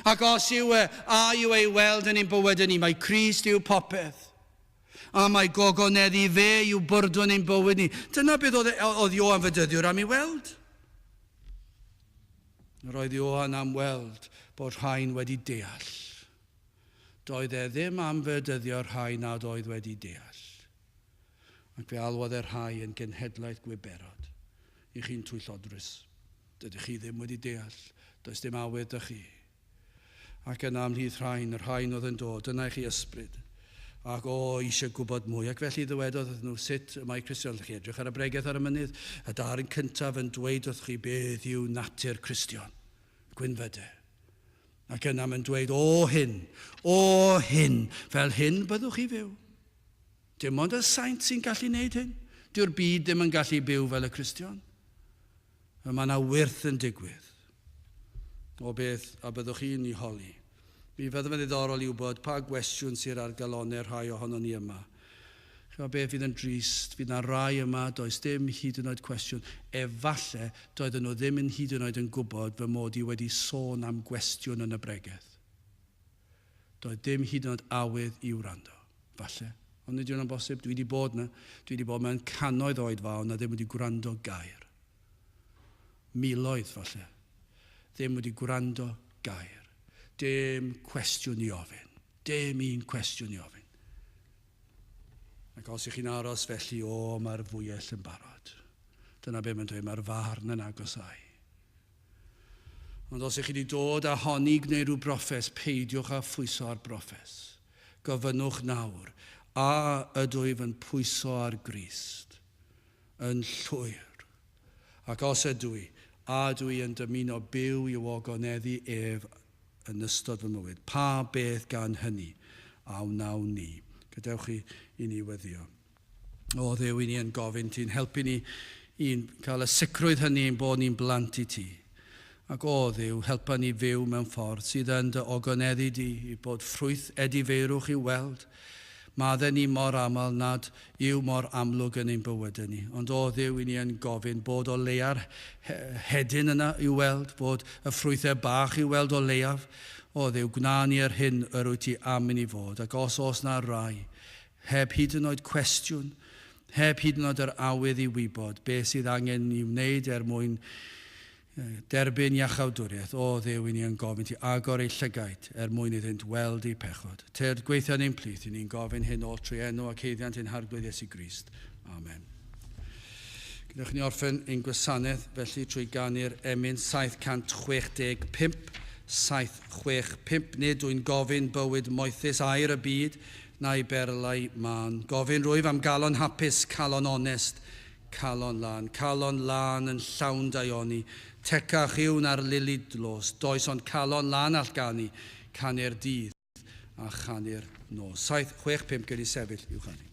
Speaker 1: Ac os yw e, a yw ei weld yn ein bywyd ni? Mae Crist yw popeth. A mae gogoneddu fe yw byrdwn ein bywyd ni. Dyna beth oedd, oedd Ioan Fedyddiwr am ei weld. Roedd Ioan am weld bod rhain wedi deall. Doedd e ddim am fedyddio'r rhai nad oedd wedi deall. Ac fe alwodd e rhai yn genhedlaeth gwiberod. I chi'n twyllodrus. Dydych chi ddim wedi deall. Does dim awydd 'da chi. Ac yna ymhlith rhain, y rhain oedd yn dod, dyna i chi ysbryd. Ac o, eisiau gwybod mwy. Ac felly ddywedodd wrthyn nhw sut y mae Cristion. Allwch chi edrych ar y bregeth ar y mynydd, y darn cyntaf yn dweud wrth chi beth yw natur Cristion. Gwynfyde. Ac yna mae'n dweud, o hyn, o hyn, fel hyn byddwch chi fyw. Dim ond y saint sy'n gallu wneud hyn. Dyw'r byd ddim yn gallu byw fel y Cristion. Y mae yna wyrth yn digwydd. O beth a byddwch chi'n ei holi. Mi fydd yn ddiddorol i wybod pa gwestiwn sydd ar galonnau rhai ohonon ni yma. Chymod beth fydd yn drist, fydd na rai yma, does dim hyd yn oed cwestiwn. Efalle doedden nhw ddim yn hyd yn oed yn gwybod fy mod i wedi sôn am gwestiwn yn y bregeth. Doedd dim hyd yn oed awydd i wrando. Falle. Ond nid yw'n bosib. Dwi wedi bod yna. Dwi wedi bod mewn cannoedd o oedfaon na ddim wedi gwrando gair. Miloedd, falle. Ddim wedi gwrando gair. Dim cwestiwn i ofyn. Dim un cwestiwn i ofyn. Ac os ych chi'n aros felly, o, mae'r fwyell yn barod. Dyna be mae'n dweud, mae'r farn yn agosau. Ond os ych chi wedi dod a honni gwneud rhyw broffes, peidiwch â phwyso ar broffes. Gofynnwch nawr, a ydwyf yn pwyso ar Grist? Yn llwyr. Ac os ydw i, a ydw i yn dymuno byw i'w ogoneddu ef yn ystod fy mywyd? Pa beth gan hynny a wnawn ni? Gadewch chi i ni weddio. O Dduw, i ni yn gofyn ti'n helpu ni i'n cael y sicrwydd hynny ein bod ni'n blant i ti. Ac o Dduw, helpa ni fyw mewn ffordd sydd yn dy ogoneddu di i bod ffrwyth edifeirwch i'w weld. Madde ni mor aml nad yw mor amlwg yn ein bywydau ni. Ond o Dduw, i ni yn gofyn bod o leia'r hedyn yna i'w weld, bod y ffrwythau bach i'w weld o leiaf. O Dduw, gwna ni yr hyn yr wyt ti am i ni fod. Ac os oes na rai, heb hyd yn oed cwestiwn, heb hyd yn oed yr awydd i wybod beth sydd angen i wneud er mwyn derbyn iachawdwriaeth, o Dduw, i ni yn gofyn ti agor eu llygaid er mwyn iddynt weld eu pechod. Tyrd gweithio yn ein plith, i ni'n gofyn hyn oll trwy enw ac haeddiant ein Harglwydd Iesu Grist. Amen. Gadewch ni orffen ein gwasanaeth felly trwy ganu'r emyn 765, 765. Nid wy'n gofyn bywyd moethus aur y byd, na'i berlau mân. Gofyn rwyf am galon hapus, calon onest, calon lân. Calon lân yn llawn daioni, tecach yw na'r lili dlos. Does ond calon lân all ganu, canu'r dydd a chanu'r nos. 7, 6, 5, gyda sefyll i'w chanu.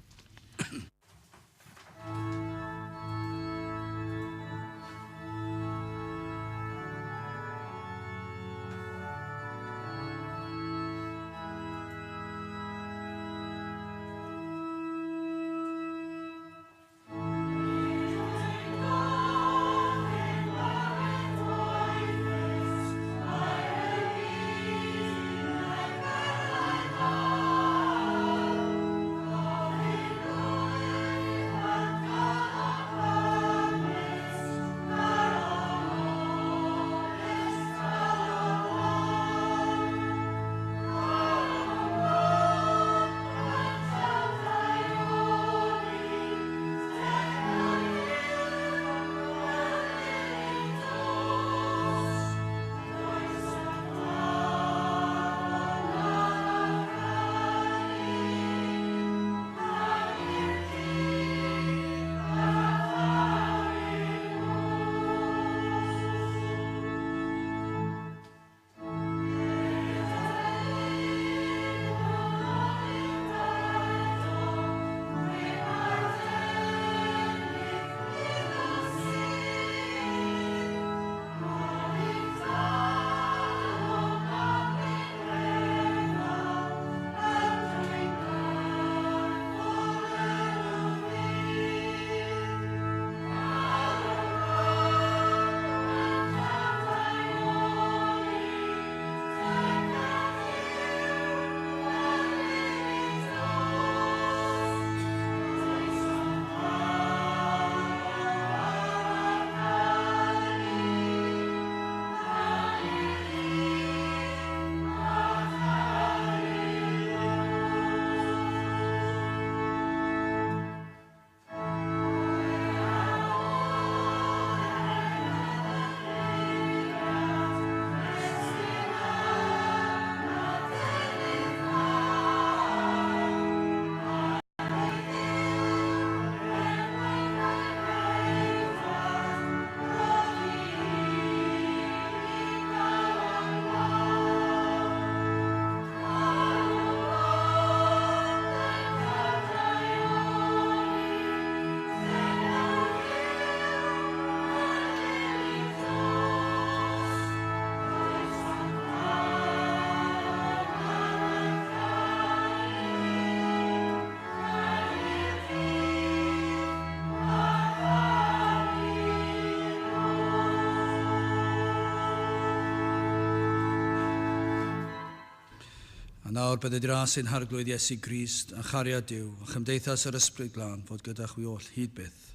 Speaker 1: A nawr bydded ras ein Harglwydd Iesu Grist a chariad Duw a chymdeithas yr Ysbryd Glân fod gyda chwi oll hyd byth.